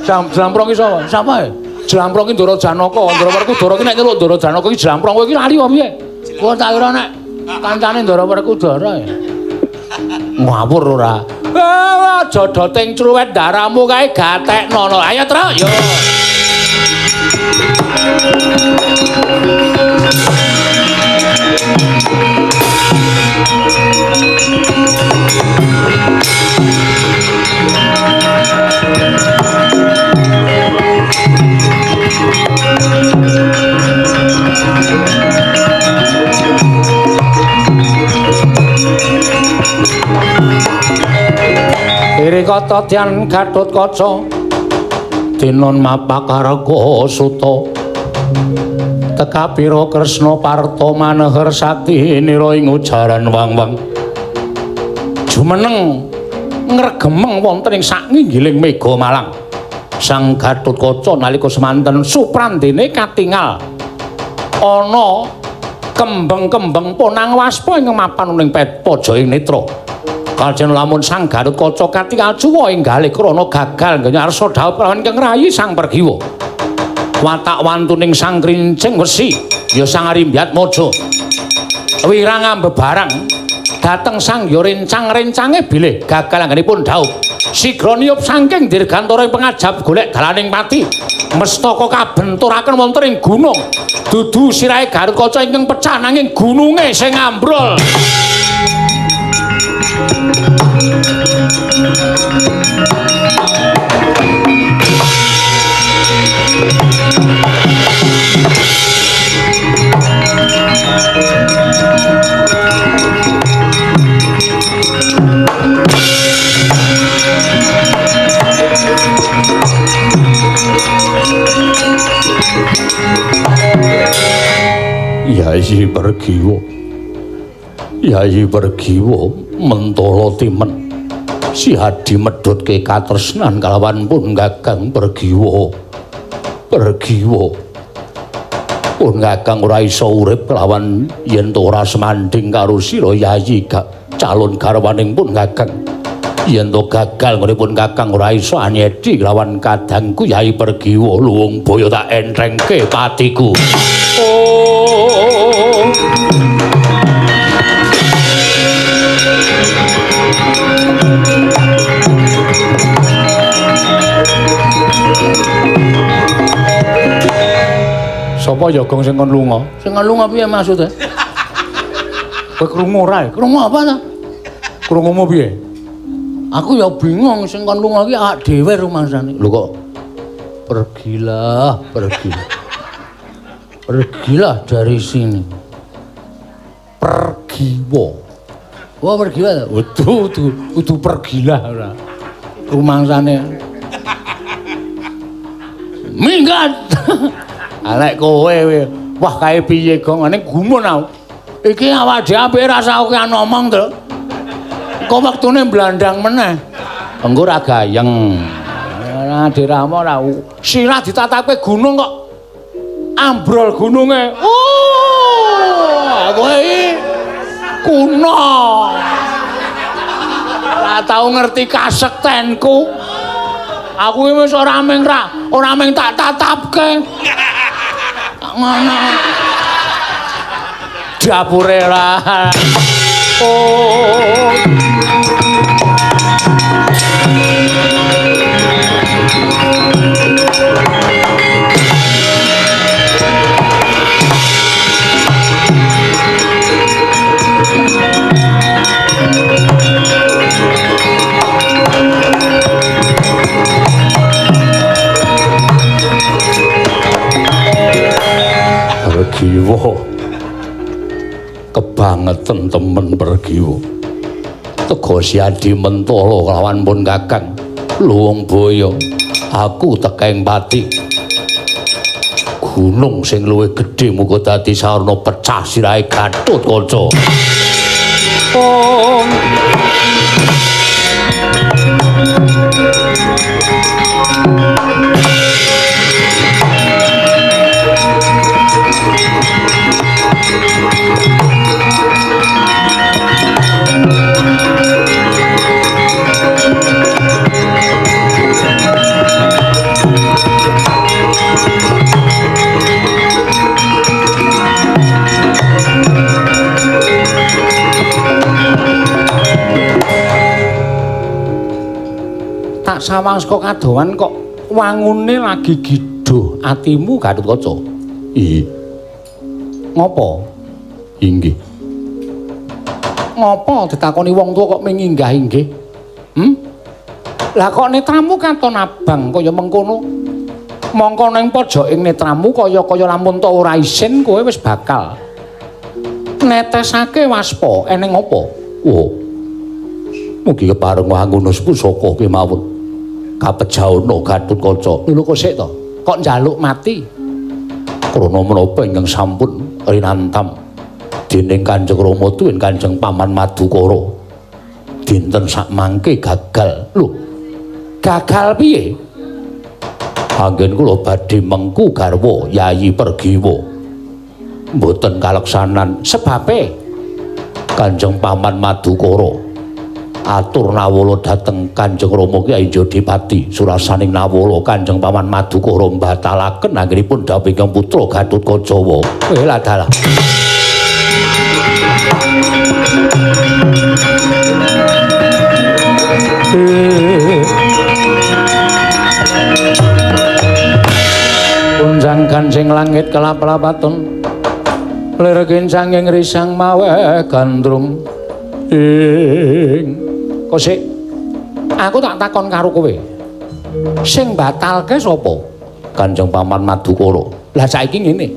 Jlamprong ki sapa? Sapa e? Jlamprong ki Ndara Janaka, Ndara Werkudara ki nek nyeluk Ndara Janaka ki jlamprong kowe ki lali apa piye? Kowe tak kira nek kancane Ndara Werkudara ya. Ngawur ora. Wah, jodoting cruwet daramu kae gatekno. Ayo, Truk, yo. Kata Tian Gatotkaca Dinon mapakarga suta Tekapira Kresna Parta maneher sakti nira ing ujaran wang-wang jumeneng ngregemeng wonten ing saknginggiling Mega Malang. Sang Gatotkaca nalika semanten suprandene katingal ana kembeng-kembeng ponang waspa ing mapan ning pajaing netra. Kajen lamun Sang Gatotkaca katingal cuwa enggalih krana gagal ngenyarsa dhaup lawan ingkang rayi Sang Pergiwa. Watak wantuning Sang Krincing Wesi ya Sang Arimbyatmaja. Wirang ambebarang dhateng Sang ya rencang-rencange bilih gagal anggenipun dhaup. Sigra niyup saking dirgantara ing pengajap golek dalaning pati. Mestaka kabenturaken wonten ing gunung. Dudu sirahe Gatotkaca ingkang pecah nanging gununge sing ambrol. Yayi Pergiwa, Yayi Pergiwa mentala timen si Hadi medhotke katresnan kalawan pun Kakang Pergiwa. Pergiwa pun Kakang ora iso urip kelawan yen to ora semanding karo sira Yayi calon garwaning pun Kakang. Yen to gagal ngene pun Kakang ora iso anyedi kelawan kadangku Yayi Pergiwa. Luwung boyo tak entrengke patiku. Oh. Sapa ya gong sing kon lunga? Sing kon lunga piye maksude? Kowe krungu ora? Krungu apa ta? Krungumu piye? Aku ya bingung sing kon lunga iki awak dhewe rumangsane. Lho kok pergilah, pergi. Pergilah dari sini. Pergiwa. Wah, pergilah. Udu, udu, udu pergilah ora. Rumangsane. Minggat. Alek kowe wah kae piye gong ngene gumun aku. Iki awak dhewe ape rasa okean ngomong to. Kok wektune blandang meneh. Engko ora gayeng. Ora dirama ora. Sirah ditatapke gunung kok ambrol gununge. Oh, kowe iki kuno. Ora tau ngerti kasektenku. Aku iki wis ora mung tak tatapke. Ngono. Dapure lah. Oh. Pergiwa kebangetan temen Pergiwa. Tega Siadi mentala kelawan pun Kakang Luwung Baya. Aku tekeng pati. Gunung sing luwih gedhe muga dadi sarana pecah sirahe Gatotkaca. Pung. Tak sawang saka kadohan kok wangune lagi giduh atimu Gatotkaca. Iya. Ngopo? Inggih. Ngopo ditakoni wong tuwa kok minginggah-inggih? Lah kok netramu katon abang kaya mengkono? Mongko ning pojoking netramu kaya-kaya lamun ta ora isin kowe wis bakal netesake waspa eneng apa? Oh. Mugi kepareng wangunus pusaka kemawon. Kapejaana Gatotkaca. Lho kok sik to? Kok njaluk mati? Krana menapa ingkang sampun rinantam dening Kanjeng Rama tuwin Kanjeng Paman Madukara. Dinten sakmangke gagal. Lho, gagal piye? Anggen kula badhe mengku garwa Yayi Pergiwa. Mboten kaleksanan sebabe Kanjeng Paman Madukara atur nawala dhateng Kanjeng Rama Kyai Jodipati surasaning nawala Kanjeng Paman Madukara mbatalaken anggenipun dhawuh ingkang putra Gatotkaca. Lah dalah. Kunjang kancing langit kelap-lapatun lir kincang ing risang mawe gandrung ing. Kok sik aku tak takon karo kowe. Sing batalke sapa? Kanjeng Paman Madukara. Lah saiki ngene.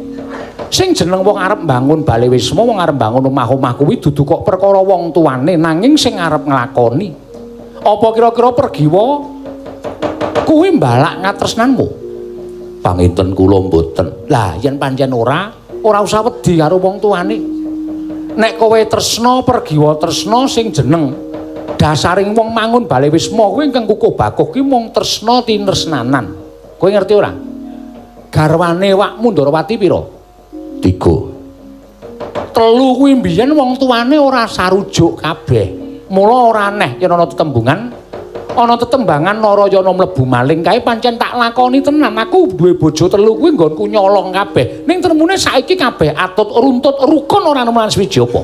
Sing jeneng wong arep mbangun bale wisma, wong arep mbangun omah-omah kuwi dudu kok perkara wong tuane, nanging sing arep nglakoni. Apa kira-kira Pergiwa kuwi mbalak katresnanmu? Panginten kula mboten. Lah yen pancen ora, ora usah wedi karo wong tuane. Nek kowe tresna Pergiwa tresna sing jeneng dasaring wong mangun bale wisma kuwi ingkang kukuh bakuh ki mung tresna tinresnanan. Kowe ngerti ora? Garwane wakmu Ndorowati pira? 3. 3 kuwi mbiyen wong tuane ora sarujuk kabeh. Mula ora aneh yen ana tetembungan, ana tetembangan Narayana mlebu maling kae pancen tak lakoni tenan. Aku duwe bojo 3 kuwi nggonku nyolong kabeh. Ning tremune saiki kabeh atut runtut rukun ora nemulan swiji apa.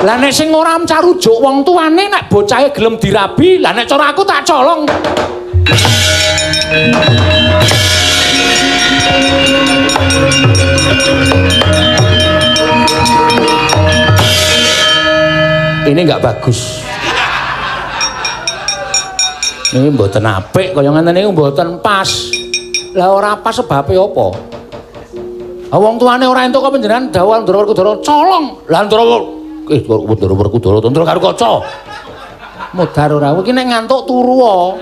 Lah nek sing ora carujuk wong tuane nek bocahe gelem dirabi, lah nek cara aku tak colong. Ini enggak bagus. Ini mboten apik kaya ngene niku mboten pas. Lah ora pas sebabe apa? Wong tuane ora entuk kok panjenengan dawuh Ndara Werkudara colong. Lah Ndara Ndara Werkudara Ndara karo kaca. Modar ora. Iki nek ngantuk turu wae.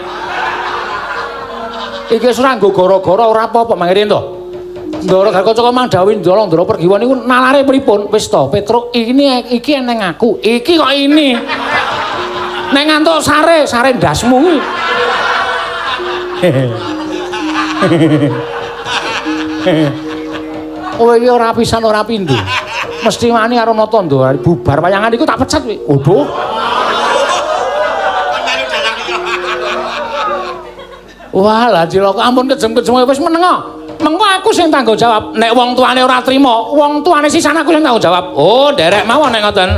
Iki wis ora nggo gara-gara ora apa-apa mangke to. Ndara karo kaca kok mang dawuh Ndara Ndara Pergiwa niku nalare pripun? Wis to, Petruk, ini iki eneng aku. Iki kok ini. Nek ngantuk sare, sare ndasmu kuwi. Kowe iki ora pisan ora pindho. Mesti wani karo nata bubar wayangan iku tak pecat kuwi. Waduh. Wah, lah cilaka ampun kejem-kejem wis meneng. Mengko aku sing tanggung jawab. Nek wong tuane ora trima, wong tuane sisan aku sing tanggung jawab. Oh, nderek mawon nek ngoten.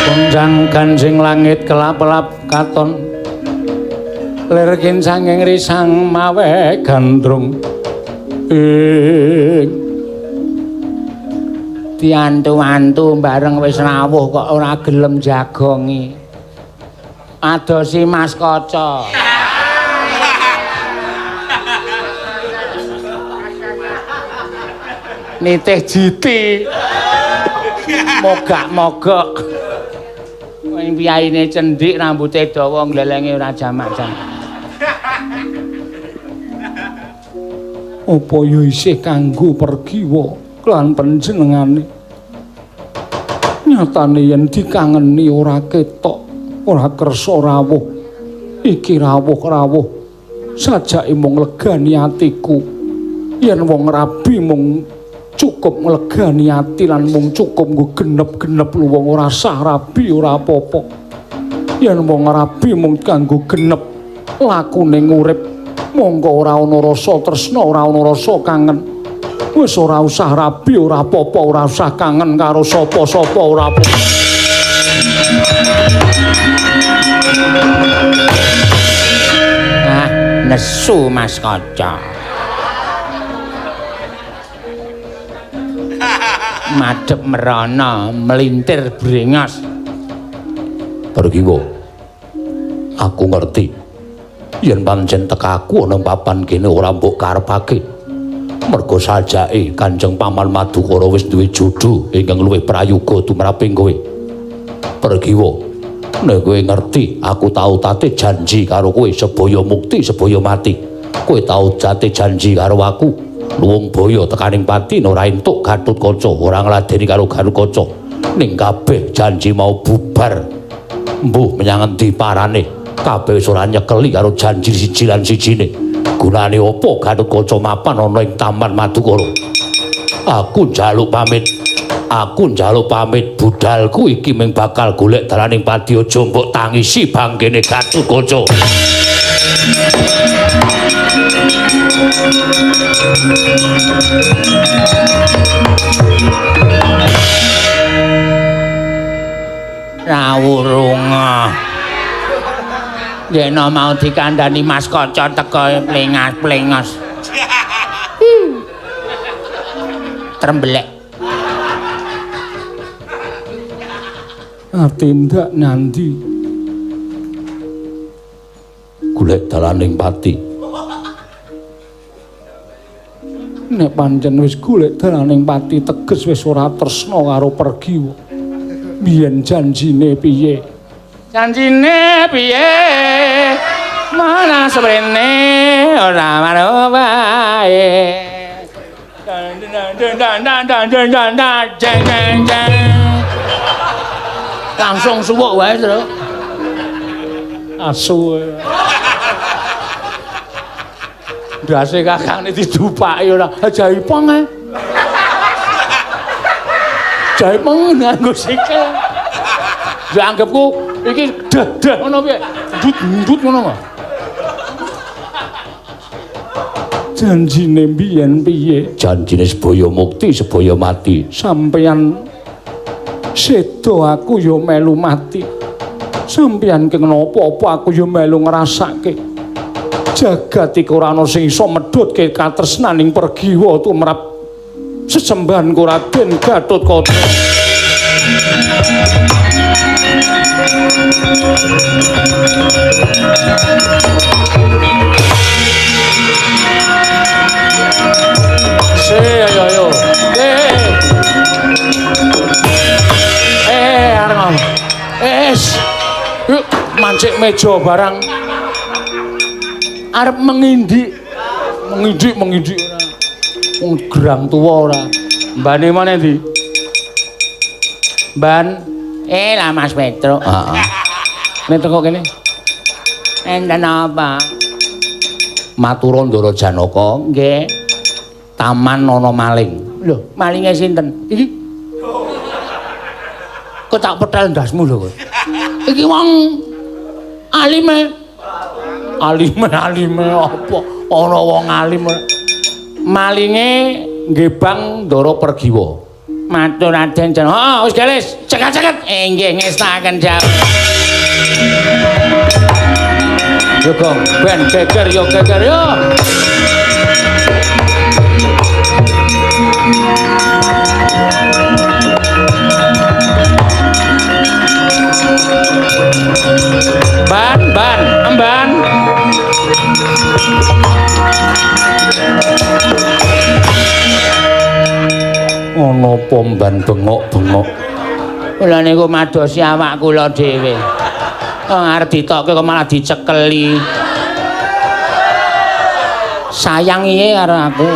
Gonjang ganjing langit kelap-kelap katon, lir kincanging risang mawe gandrung. Ing diantu-antu bareng wis rawuh kok ora gelem jagongi. Adosi Mas Kaca. Nitih jiti. Mogak-mogok. Wong piyaine cendik rambute dawa nglelenge ora jamak-jamak. Apa ya isih kanggo pergiwa lan panjenengane? Nyatane yen dikangeni ora ketok, ora kersa rawuh. Iki rawuh-rawuh sajake mung legani atiku. Yen wong rabi mung cukup nglegani ati lan mung cukup nggo genep-genep luwung ora sah rabi ora apa-apa. Yen wong rabi mung kanggo genep lakune ngurip, mongko ora ana rasa tresna, ora ana rasa kangen. Wis ora usah rabi ora apa-apa, ora usah kangen karo sapa-sapa ora apa-apa. Ah, nesu Mas Kaca. Madhep merana melintir brengos. Pergiwa, aku ngerti yen pancen tekaku ana papan kene ora mbok karepake. Merga sajake Kanjeng Paman Madukara wis duwe jodho ingkang luwih prayoga tumraping kowe. Pergiwa, nek kowe ngerti aku tau tate janji karo kowe sebaya mukti sebaya mati. Kowe tau tate janji karo aku luwung baya tekaning pati ora entuk Gatotkaca, ora ngladeni karo Gatotkaca. Ning kabeh janji mau bubar. Mbuh menyang endi parane? Kabeh wis ora nyekeli karo janji siji lan sijine. Gunane apa Gatotkaca mapan ana ing Taman Madukara? Aku njaluk pamit. Aku njaluk pamit budalku iki mung bakal golek dalaning pati, aja mbok tangisi bangkene Gatotkaca. Rawurunga. Yen mau dikandani Mas Kaca teko plengas-plengos. Trembelek. Tindak nandi? Golek dalaning pati. Nek pancen wis golek dalaning pati teges wis ora tresna karo Pergiwa. Biyen janjine piye? Janjine piye? Mana seprene ora maro wae. Langsung suwuk wae, Tru. Asu. Ndase kakangne didupaki ora jaipong ae. Jaipong nganggo sikil. Dianggepku iki deh-deh ngono piye? Ndut-ndut ngono kok. Janjine mbiyen piye? Janjine sebaya mukti, sebaya mati. Sampeyan sedo aku ya melu mati. Sampeyan keng napa-apa aku ya melu ngrasake. Jagat iki ora ana sing iso medhotke katresnaning Pergiwa tumrap sesembahanku Raden Gatotkaca. Ayo ayo. Arep. Yuk mancik meja barang. Arep mengindik. Mengindik ora. Wong gerang tuwa ora. Mbane mana ndi? Mban. Lah Mas Petruk. Heeh. Nek teko kene. Enten apa? Matur Ndara Janaka. Nggih. Taman ana maling. Lho, malinge sinten? Iki. Kok tak petel ndasmu lho kowe. Iki wong alime. Alime apa? Ana wong alim. Malinge nggih Bang Ndara Pergiwa. Matur Raden Janaka. Heeh, wis gelis. Cekat-cekat. Nggih, ngestaken jawab. Yo gong, ben geger yo geger yo. Ban, ban, emban. Ana apa mban bengok-bengok? Kula niku madosi awak kula dhewe. Wong arep ditokke kok malah dicekeli. Sayang iye karo aku.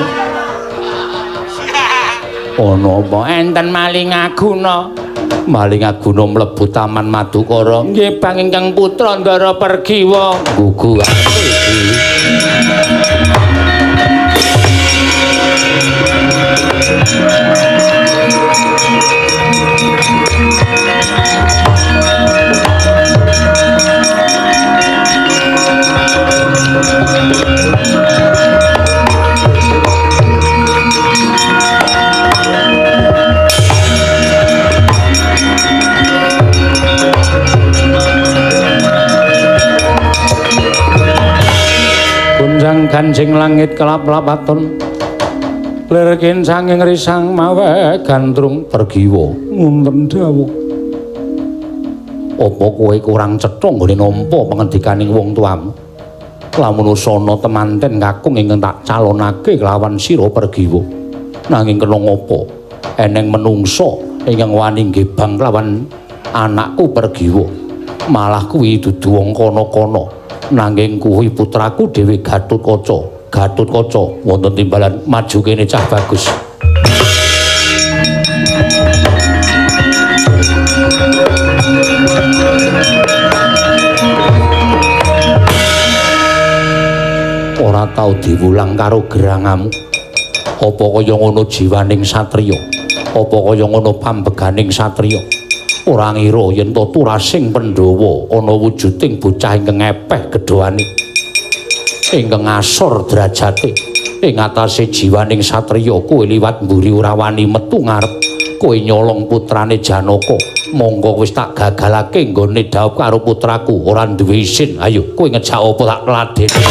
Ana apa? Enten maling aguna. Maling aguna mlebu Taman Madukara. Nggih Bang ingkang putra Ndara Pergiwa. Gugu aku iki. Gunjang ganjing langit kelap-lapaton. Lir kincanging risang mawe gandrung Pergiwa. Wonten dawuh. Apa kowe kurang cetha nggone nampa pangendikaning wong tuamu? Lamun usana temanten kakung ingkang tak calonake kelawan sira Pergiwa. Nanging kena ngapa? Eneng menungsa ingkang wani ngebang kelawan anakku Pergiwa. Malah kuwi dudu wong kono-kono. Nanging kuwi putraku dhewe Gatotkaca. Gatotkaca wonten timbalan maju kene cah bagus. Ora tau diwulang karo gerangamu. Apa kaya ngono jiwaning satriya? Apa kaya ngono pambeganing satriya? Ora ngira yen to turasing Pandhawa ana wujuding bocah ingkang epeh gedhoane, ingkang ngasor derajate ing atase jiwaning satriya. Kowe liwat mburi ora wani metu ngarep. Kowe nyolong putrane Janaka. Monggo wis tak gagalake nggone dhaup karo putraku. Ora duwe isin. Ayo kowe ngejak apa tak ladeni.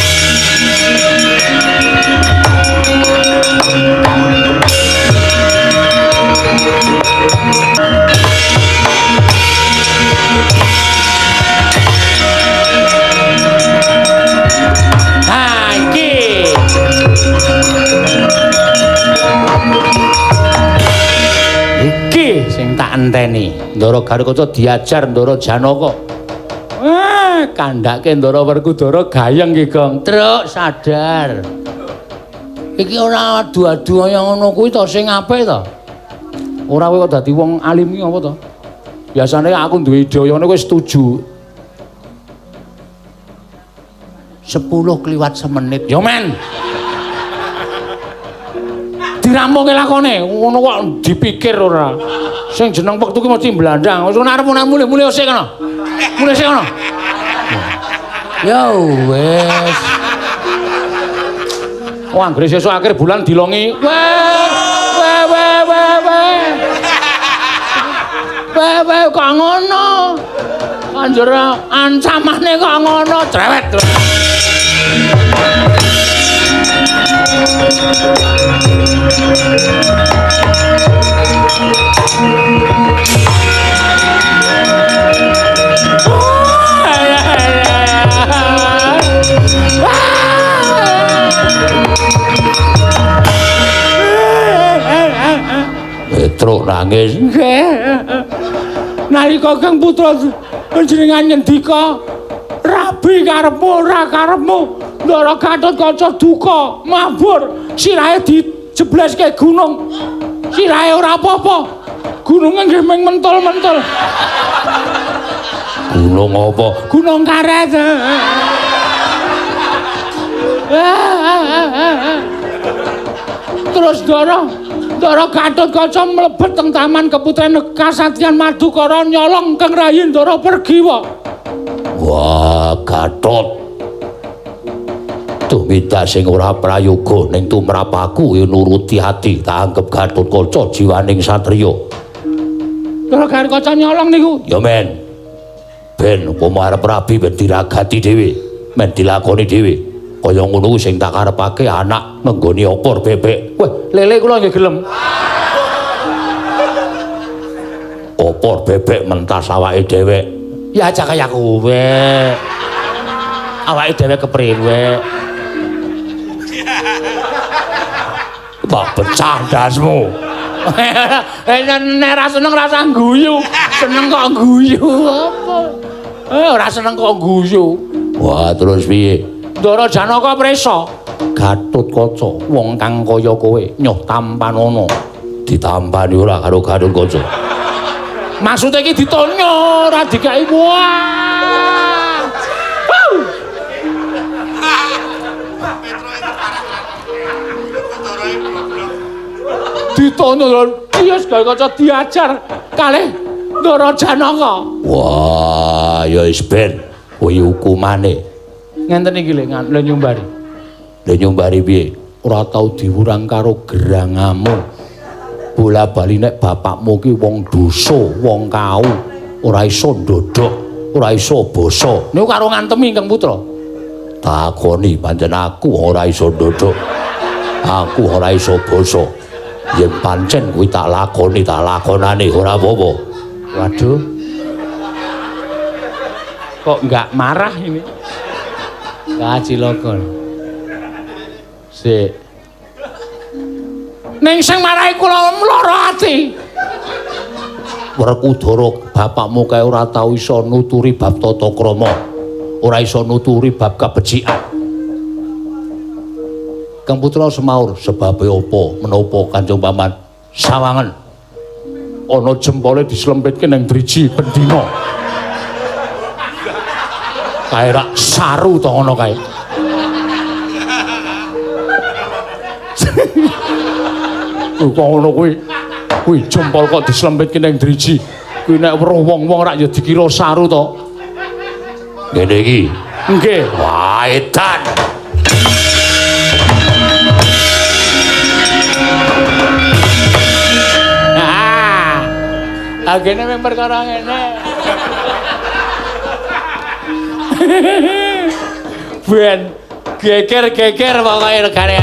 Iki sing tak enteni. Ndara Gatotkaca diajar Ndara Janaka. Kandhake Ndara Werkudara gayeng ki, Gong. Truk sadar. Iki ora adu-adu kaya ngono kuwi to sing apik to. Ora kowe kok dadi wong alim ki apa to? Biasane aku duwe ide kaya ngono kowe setuju. 10 kliwat semenit. Yo men. Dirampunge lakone, ngono kok dipikir ora. Sing jeneng wektu ki mesti mblandang. Wis arep mulih-mulih sik kono. Mulih sik kono. Ya wis. Wah, anggere sesuk akhir bulan dilongi. Weh, weh, weh, weh, weh. Weh, weh kok ngono. Anjur ancamane kok ngono, cerewet. Petruk nangis. Nggih. Nalika Kang Putra panjenengan ngendika rabi karepmu ora karepmu, Ndara Gatotkaca duka mabur, sirahe dijebleske gunung. Sirahe ora apa-apa. Gununge nggih mung mentul-mentul. Gunung apa? Gunung karet. Terus Ndara Gatotkaca mlebet teng Taman Keputren Kasatriyan Madukara nyolong Kang Rayi Ndara Pergiwa. Wah, Gatot. Tumindak sing ora prayoga ning tumrap aku ya nuruti ati, tak anggep Gatotkaca jiwaning satriya. Ndara Gatotkaca nyolong niku. Ya men. Ben upama arep rabi ben diragati dhewe, men dilakoni dhewe. Kaya ngono kuwi sing tak karepake anak nenggoni opor bebek. Wah, lele kula nggih gelem. Opor bebek mentas awake dhewek. Ya aja kaya kowe. Awake dhewe kepriwe? Tak pecah ndasmu. Nek ora seneng rasah guyu. Seneng kok guyu apa? Ora seneng kok guyu. Wah, terus piye? Ndara Janaka prisa. Gatotkaca wong kang kaya kowe nyoh tampanana. Ditampani ora karo Gatotkaca. Maksude iki ditonyo ora dikai. Wah. Ditonyo wis gawe kaca diajar kalih Ndara Janaka. Wah, ya wis ben kuwi hukumane. Ngenten iki lho lho nyumbari. Lho nyumbari piye? Ora tau diwurang karo gerangamu. Bola-bali nek bapakmu ki wong dosa, wong kau, ora iso ndodhok, ora iso basa. Niku karo ngantemi Kang Putra. Takoni pancen aku ora iso ndodhok. Aku ora iso basa. Yen pancen kuwi tak lakoni, tak lakonane ora apa-apa. Waduh. Kok enggak marah ini? Kacilaka. Sik. Ning sing marahi kula lara ati. Werkudara bapakmu kae ora tau iso nuturi bab tata krama. Ora iso nuturi bab kabecikan. Kang Putra semaur, sebabe apa menapa Kanjeng Paman? Sawangen. Ana jempole dislempitke ning driji bendina. Kae rak saru to ngono kae. Kok ngono kuwi? Kuwi jempol kok dislempitke ning driji. Kuwi nek weruh wong-wong rak ya dikira saru to. Ngene iki. Nggih. Wah, edan. Ah, agene mung perkara ngene. Ben geger-geger pokoke regane.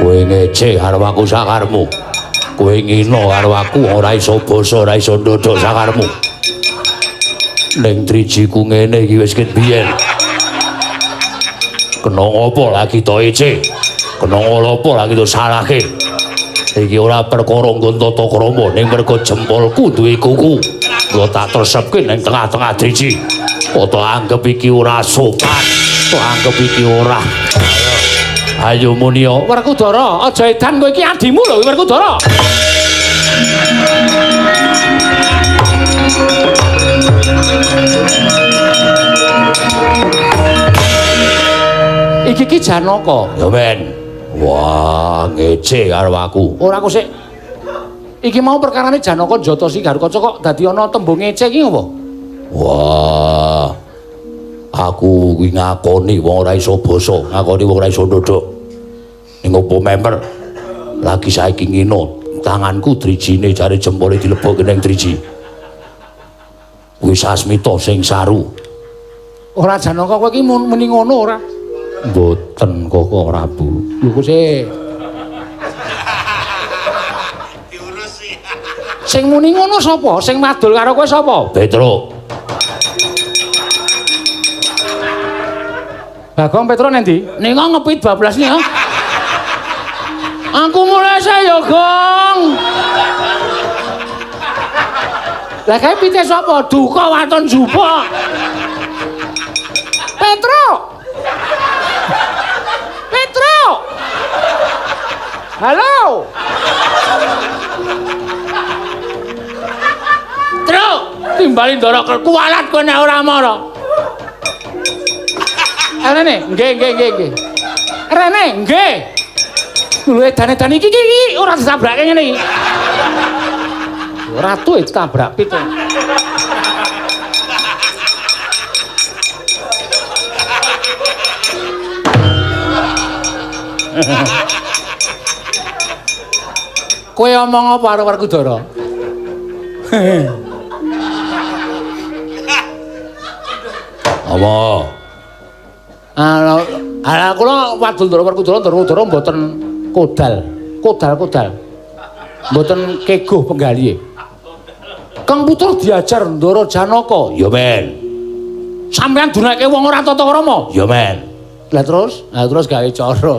Kowe ngece karo aku sakarmu. Kowe ngino karo aku ora iso basa, ora iso ndodhok sakarmu. Ning drijiku ngene iki wis ket biyen. Kena ngopo lagi to ece? Kena ngopo lagi to salahke? Iki ora perkara nggon tata krama, ning mergo jempolku duwe kuku. Kula tak tresepke ning tengah-tengah driji. Kok to anggep iki ora sopan, to anggep iki ora. Hayo munio. Werkudara, aja edan kowe iki adimu lho Werkudara. Iki ki Janaka. Ya men. Wah, ngece karo aku. Ora aku sik. Iki mau perkarane Janaka njotosi Garukaca kok dadi ana tembung ngece iki ngopo? Wah. Aku kuwi ngakoni wong ora iso basa, ngakoni wong ora iso ndodhok. Ning opo memper. Lagi saiki ngino, tanganku drijine jare jempole dilebokke ning driji. Kuwi Sasmita sing saru. Ora Janaka kowe iki muni ngono ora? Mboten Koko Prabu. Lho kok sik. Diurusi. Sing muni ngono sapa? Sing wadul karo kowe sapa? Petruk. Bagong Petruk nang ndi? Nika ngepit bablas nika. Aku mulai saya, Gong. Lah kae pite sapa? Duka waton jupuk. Petruk. Petruk. Halo. Truk, timbali ndara kuwalat kowe nek ora mara. Rene, nggih nggih nggih nggih. Rene, nggih. Lho edan-edan iki iki ora ditabrake ngene iki. Ratu ditabrak pit. Kowe omong apa karo Werkudara? Apa? Ala kula wadul Ndara Werkudara Ndara mboten kodal. Kodal-kodal. Mboten keguh penggalihe. Kang Putra diajar Ndara Janaka. Ya men. Sampeyan dunake wong ora tata krama. Ya men. Lah terus? Lah terus gawe cara.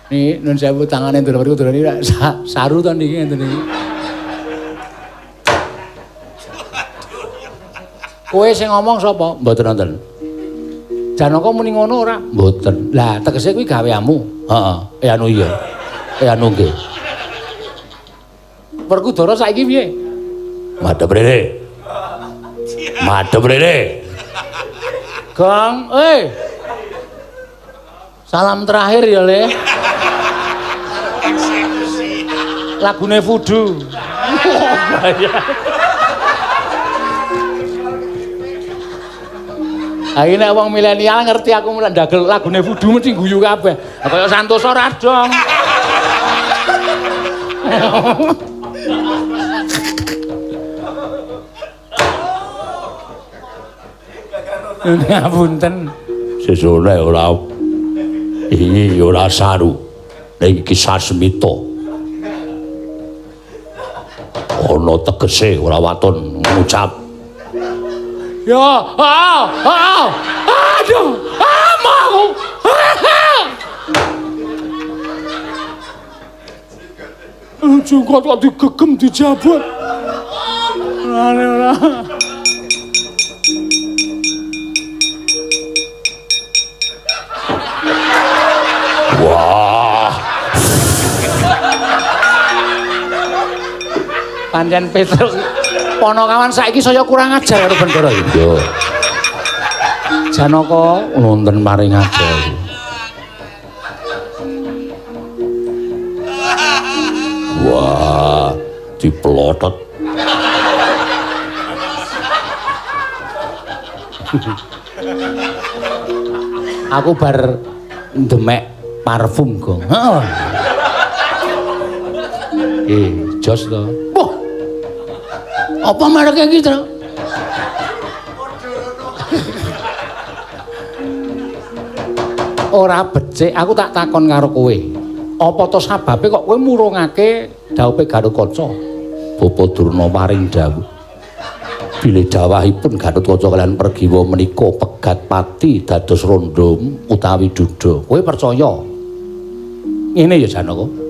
Niki nun sewu tangane Ndara Werkudara niki saru to niki ngenten iki. Kowe sing ngomong sapa? Mboten wonten. Janaka muni ngono ora? Mboten. Lah tegese kuwi gaweamu. Heeh. Anu iya. Anu nggih. Werkudara saiki piye? Madhep rene. Madhep rene. Gong, eh. Salam terakhir ya, Le. Eksekusi. Lagune Fudu. Ha iki nek wong milenial ngerti aku mulai ndagel lagune Fudu mesti guyu kabeh. Kaya Santoso ra dong. Ngapunten. Sesune ora iki ora saru. Nek iki Sasmita. Ana tegese ora waton ngucap. Ya, ah, ah, aduh, ah, mau. Jungkot kok digegem dijabut. Ora ora. Wah. Pancen Petruk Ponokawan saiki saya kurang ajar karo Bendara iki. Yo. Janaka Wonten maring aja. Wah, diplotot. Aku bar ndemek parfum, Gong. Heeh. Jos to. Wah. Apa merek iki, Tru? Ora becik, aku tak takon karo kowe. Apa to sababe kok kowe murungake dhawuhe Garukaca? Bapa Durna paring dawuh. Bilih dawahipun Garukaca kaliyan Pergiwa menika pegat pati dados rondo utawi duda. Kowe percaya? Ngene ya Janaka.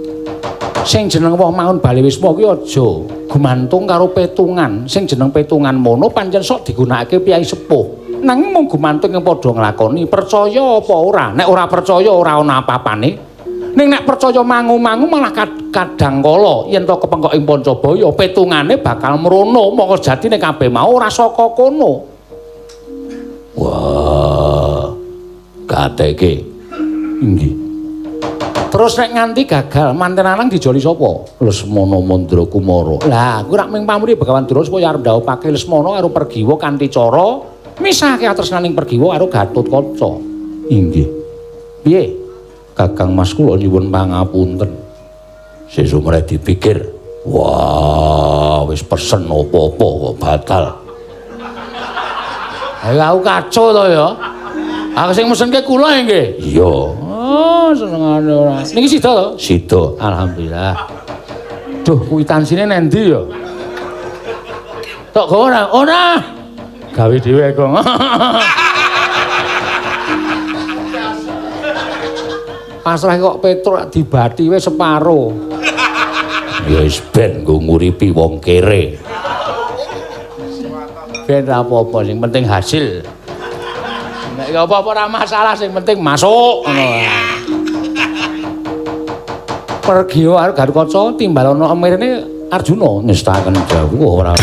Sing jeneng wong mangun bali wisma kuwi aja gumantung karo petungan. Sing jeneng petungan mono pancen sok digunakake piyai sepuh. Nanging mung gumantung ing padha nglakoni, percaya apa ora? Nek ora percaya ora ana apa-apane. Ning nek percaya mangu-mangu malah kadang kala yen to kepengkok ing Pancabaya petungane bakal mrono, mongko sejatine kabeh mau ora saka kono. Wah. Kateke. Inggih. Terus nek nganti gagal, manten lanang dijoli sapa? Lesmana Mandra Kumara. Lah, kuwi rak ming pamrih Begawan Durna supaya arep ndhaupake Lesmana karo Pergiwa kanthi cara misahake atresnaning Pergiwa karo Gatotkaca. Inggih. Piye? Kakang Mas kula nyuwun pangapunten. Sesuk mreh dipikir. Wah, wis pesen apa-apa kok batal. Ayo aku kacau to ya. Aku sing mesenke kula nggih. Iya. Oh, senengane ora. Niki sida to? Sida. Alhamdulillah. Duh, kuitansine nendi ya? Tok gawa ora? Ora. Gawe dhewe kok. Pasrah kok Petruk dibati wis separo. Ya wis ben nggo nguripi wong kere. Ben ra apa-apa, sing penting hasil. Nek ya apa-apa ora masalah, sing penting masuk ngono. Pergiwa karo Gatotkaca timbal ana emirene Arjuna Ngestaken dawuh ora.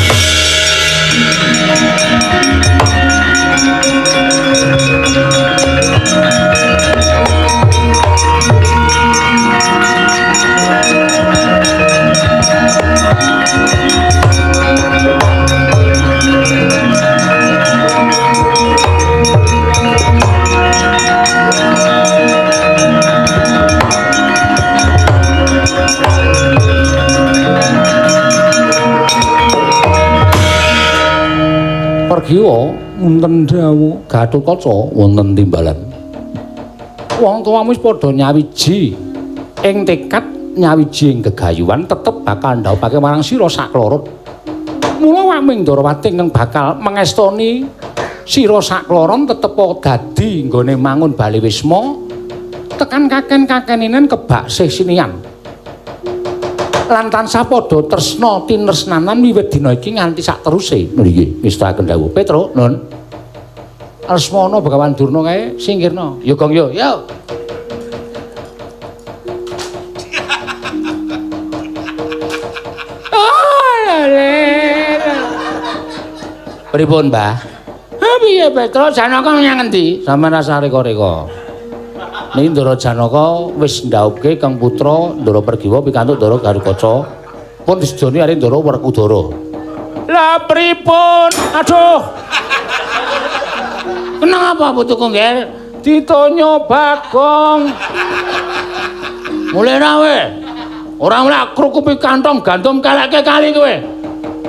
Pergiwa wonten dawuh Gatotkaca wonten timbalan. Wong tuamu wis padha nyawiji ing tekad nyawiji ing gegayuhan tetep bakal ndhaupake marang sira sakloro. Mula waming Ndarawati ingkang bakal mengestoni sira sakloron tetep dadi nggone mangun bali wisma tekan kaken-kakeninen kebak sih sinian. Lan tansah padha tresna tinresnanan wiwit dina iki nganti sakteruse. Nggih, ngestaken dawuh. Petruk, Nun. Lesmana Begawan Durna kae singkirna. Yo Gong yo, yo. Pripun, Mbah? Ha piye Petruk Janaka menyang endi? Sampeyan rasah reka-reka. Niki Ndara Janaka wis ndhaupke Kang Putra Ndara Pergiwa pikantuk Ndara Garukaca. Pun disejoni karo Ndara Werkudara. Lah pripun? Aduh. Kenapa putuku, Ngger? Ditonyo Bagong. Mulih ra we. Ora mulih krukupi kantong gandum kalekke kali kowe.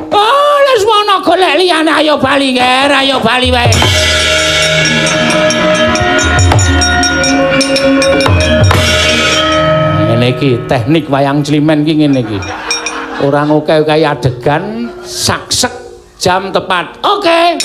Oh, Lesmana golek liyane ayo bali, Ngger, ayo bali wae. Ngene iki teknik wayang climen iki ngene iki. Ora ngoke-oke adegan saksek jam tepat. Oke.